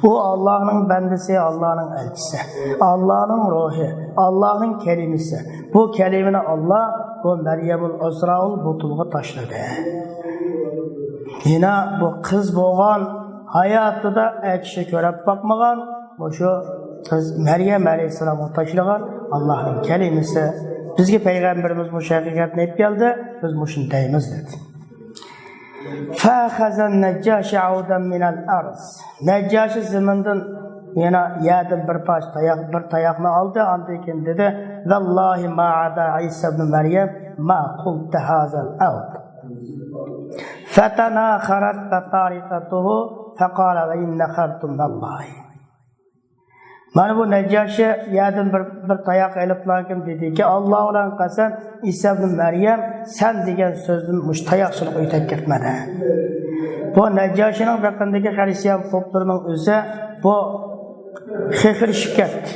ئۇ ئاللانىڭ بەندىسى، ئاللانىڭ ئەلچىسى، ئاللانىڭ روھى، ئاللانىڭ كەلىمىسى. بۇ كەلىمىنى ئاللا بۇ مەريەمۇل ئەزراۋۇل بۇتۇلغا تاشلىدى. يەنە بۇ قىز بولغان ھاياتىدا ئەر كىشى كۆرۈپ باقمىغان، مۇشۇ قىز مەريەم ئەلەيھىسسالامغا تاشلىغان ئاللانىڭ كەلىمىسى. بىزگە پەيغەمبىرىمىز مۇشۇ ھەقىقەتنى ئېلىپ كەلدى، بىز مۇشۇنى دەيمىز، دېدى. فەخەزەن نەججاشى ئەۋدەن مىنەل ئەرز. نەججاشى زېمىندىن يەنە يەردىن بىر پارچە تاياق، بىر تاياقنى ئالدى، ئاندىن كېيىن دېدى، ۋەللاھى ما ئەدا ئىسا ئىبنى مەريەم ما قۇلتە ھازەل ئەۋد. فەتەناخەرەت بەتارىقەتۇھۇ فەقالە ۋە ئىن نەخەرتۇم ۋەللاھى. مانا بۇ نەججاشى يەردىن بىر، بىر تاياق ئېلىپلاركىن دېدىكى، ئاللا بىلەن قەسەم، ئىسا ئىبنى مەريەم سەن دېگەن سۆزدىن مۇشۇ تاياقچىلىق ئۆتۈپ كەتمىدى. بۇ نەججاشىنىڭ بېقىندىكى خرىستىيان پوپلىرىنىڭ ئۆزى بۇ خېخىرىشىپ كەتتى.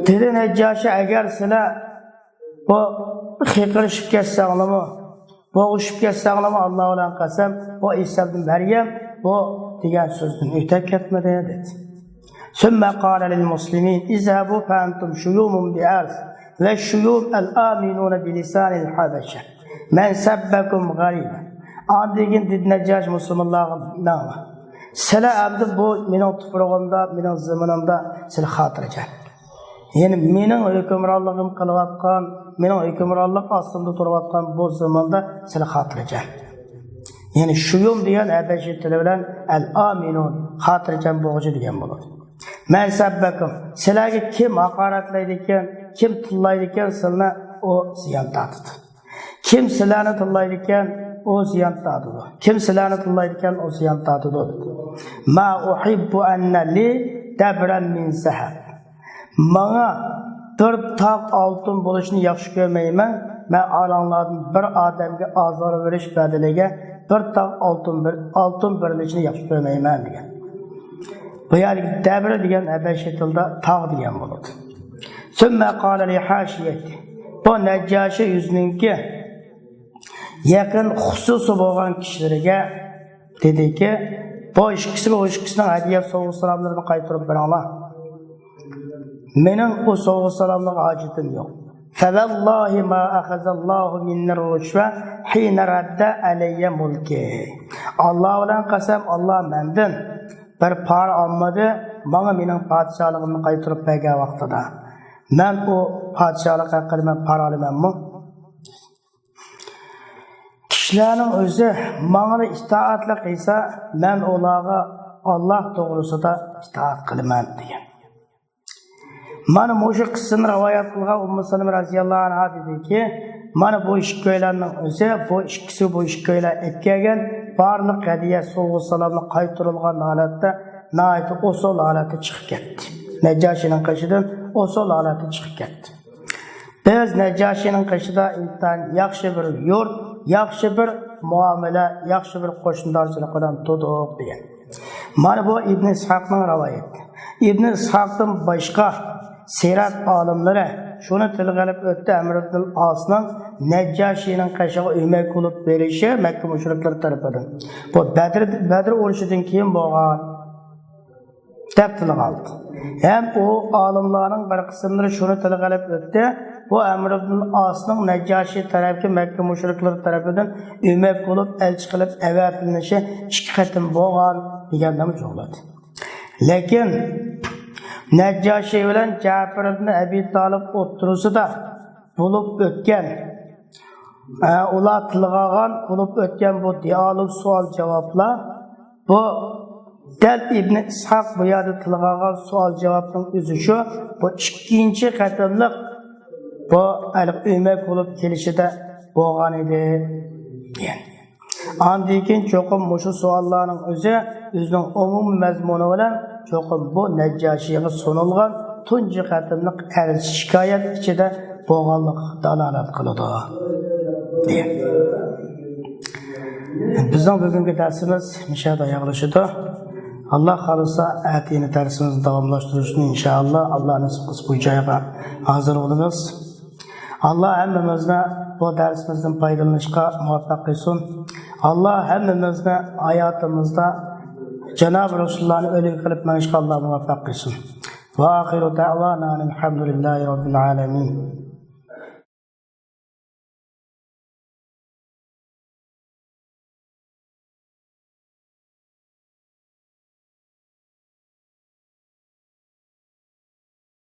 دېدى نەججاشى، ئەگەر سىلەر بۇ خېخىرىشىپ كەتسەڭلىمۇ، بوغۇشۇپ كەتسەڭلىمۇ، ئاللا بىلەن قەسەم، بۇ ئىسا ئىبنى مەريەم بۇ دېگەن سۆزدىن ئۆتۈپ كەتمىدى، دېدى. ثم قال للمسلمين اذهبوا فأنتم شيوم بأرض والشيوم الآمنون بلسان الحبشة من سبكم غريبا. ئاندىن كېيىن دېدى نەججاشى مۇسۇلمانلارغا، مېڭىڭلار. سىلەر ئەمدى بۇ مېنىڭ تۇپرىقىمدا، مېنىڭ زېمىنىمدا سىلەر خاتىرجەم. يەنى مېنىڭ ھۆكۈمرانلىقىم قىلىۋاتقان، مېنىڭ ھۆكۈمرانلىق ئاستىمدا تۇرۇۋاتقان بۇ زېمىندا سىلەر خاتىرجەم. يەنى شۇيۇم دېگەن ھەبەشى تىلى بىلەن ئەل ئامىنۇن، خاتىرجەم بولغۇچى دېگەن بولىدۇ. مەن سەببەكۇم، سىلەرگە كىم ھاقارەتلەيدىكەن، كىم تىللايدىكەن سىلىنى، ئۇ زىيان تارتىدۇ. كىم سىلەرنى تىللايدىكەن، ئۇ زىيان تارتىدۇ. كىم سىلەرنى تىللايدىكەن، ئۇ زىيان تارتىدۇ، دېدى. ما ئۇھىببۇ ئەننە لى دەبرەن مىن زەھەب. ماڭا بىر تاق ئالتۇن بولۇشنى ياخشى كۆرمەيمەن. مەن ئالاڭلاردىن بىر ئادەمگە ئازار بېرىش بەدىلىگە بىر تاغ ئالتۇن بېر-، ئالتۇن بېرىلىشىنى ياخشى كۆرمەيمەن» دېگەن. بۇ يەردىكى دەبر دېگەن ھەبەشى تىلدا تاغ دېگەن بولىدۇ. ثم قال لحاشيته، بۇ نەججاشى يۈزىنىڭكى يېقىن خۇسۇسى بولغان كىشىلىرىگە دېدىكى، بۇ ئىككىسىگە ئۇ ئىككىسىنىڭ ھەدىيە سوۋغا سالاملىرىنى قايتۇرۇپ بېرىڭلار. مېنىڭ ئۇ سوۋغا سالاملارغا ھاجىتىم يوق. فوالله ما أخذ الله مني الرشوة حين رد علي ملكي. ئاللا بىلەن قەسەم، ئاللا مەندىن بىر پارا ئالمىدى، ماڭا مېنىڭ پادىشاھلىقىمنى قايتۇرۇپ بەرگەن ۋاقتىدا. مەن ئۇ پادىشاھلىق ھەققىدە مەن پارا ئالىمەنمۇ؟ كىشىلەرنىڭ ئۆزى ماڭىلا ئىتائەتلىك قىلسا، مەن ئۇلارغا ئاللا توغرىسىدا ئىتائەت قىلىمەن دېگەن. مانا مۇشۇ قىسسىنى رىۋايەت قىلغان ئۇممۇ سەلەمە رەزىياللاھۇ ئەنھا دېدىكى، مانا بۇ ئىككىيلەننىڭ ئۆزى، بۇ ئىككىسى، بۇ ئىككىيلەن ئەكەلگەن بارلىق ھەدىيە، سوۋغا سالاملار قايتۇرۇلغان ھالەتتە ناھايىتى ئوسال ھالەتتە چىقىپ كەتتى. نەججاشىنىڭ قېشىدىن ئوسال ھالەتتە چىقىپ كەتتى. بىز نەججاشىنىڭ قېشىدا ئىنتايىن ياخشى بىر يۇرت، ياخشى بىر مۇئامىلە، ياخشى بىر قوشنىدارچىلىق بىلەن تۇردۇق دېگەن. مانا بۇ ئىبن ئىسھاقنىڭ رىۋايىتى. ئىبن ئىسھاقتىن باشقا سىرەت ئالىملىرى شۇنى تىلغا ئېلىپ ئۆتتى، ئەمر ئىبن ئاسنىڭ نەججاشىنىڭ قېشىغا ئۆمەك بولۇپ بېرىشى مەككە مۇشرىكلىرى تەرىپىدىن. بۇ بەدر، بەدر ئۇرۇشىدىن كېيىن بولغان. دەپ تىلغا ئالدى. ھەم ئۇ ئالىملارنىڭ بىر قىسىملىرى شۇنى تىلغا ئېلىپ ئۆتتى، بۇ ئەمر ئىبن ئاسنىڭ نەججاشى تەرەپكە مەككە مۇشرىكلىرى تەرىپىدىن ئۆمەك بولۇپ ئەلچى قىلىپ ئەۋەتىلىشى ئىككى قېتىم بولغان دېگەننىمۇ جۇغلىدى. لېكىن نەججاشى بىلەن جەپەر ئىبن ئەبى تالىپ ئوتتۇرىسىدا بولۇپ ئۆتكەن، ئە، ئۇلار تىلغا ئالغان بولۇپ ئۆتكەن بۇ دىئالوگ، سوئال-جاۋابلار، بۇ دەل ئىبن ئىسھاق بۇ يەردە تىلغا ئالغان سوئال-جاۋابنىڭ ئۆزى شۇ، بۇ ئىككىنچى قېتىملىق بۇ ھېلىقى ئۆمەك بولۇپ كېلىشىدە بولغان ئىدى، دېگەن. ئاندىن كېيىن چوقۇم مۇشۇ سوئاللارنىڭ ئۆزى ئۆزىنىڭ ئومۇمىي مەزمۇنى بىلەن چوقۇم بۇ نەججاشىغا سۇنۇلغان تۇنجى قېتىملىق ئەرز-شىكايەت ئىچىدە بولغانلىقىغا دالالەت قىلىدۇ، دېگەن. بىزنىڭ بۈگۈنكى دەرسىمىز مۇشۇ يەردە ئاياغلىشىدۇ. ئاللا خالىسا، ئەتىگىنى دەرسىمىزنى داۋاملاشتۇرۇشنى ئىنشائاللا، ئاللا نېسىپ قىلسا بۇ جايغا ھازىر بولىمىز. ئاللا ھەممىمىزنى بۇ دەرسىمىزدىن پايدىلىنىشقا مۇۋەپپەق قىلسۇن. ئاللا ھەممىمىزنى ھاياتىمىزدا جانابى رەسۇلۇللانى ئۈلگە قىلىپ مېڭىشقا ئاللا مۇۋەپپەق قىلسۇن. وآخر دعوانا أن الحمد لله رب العالمين.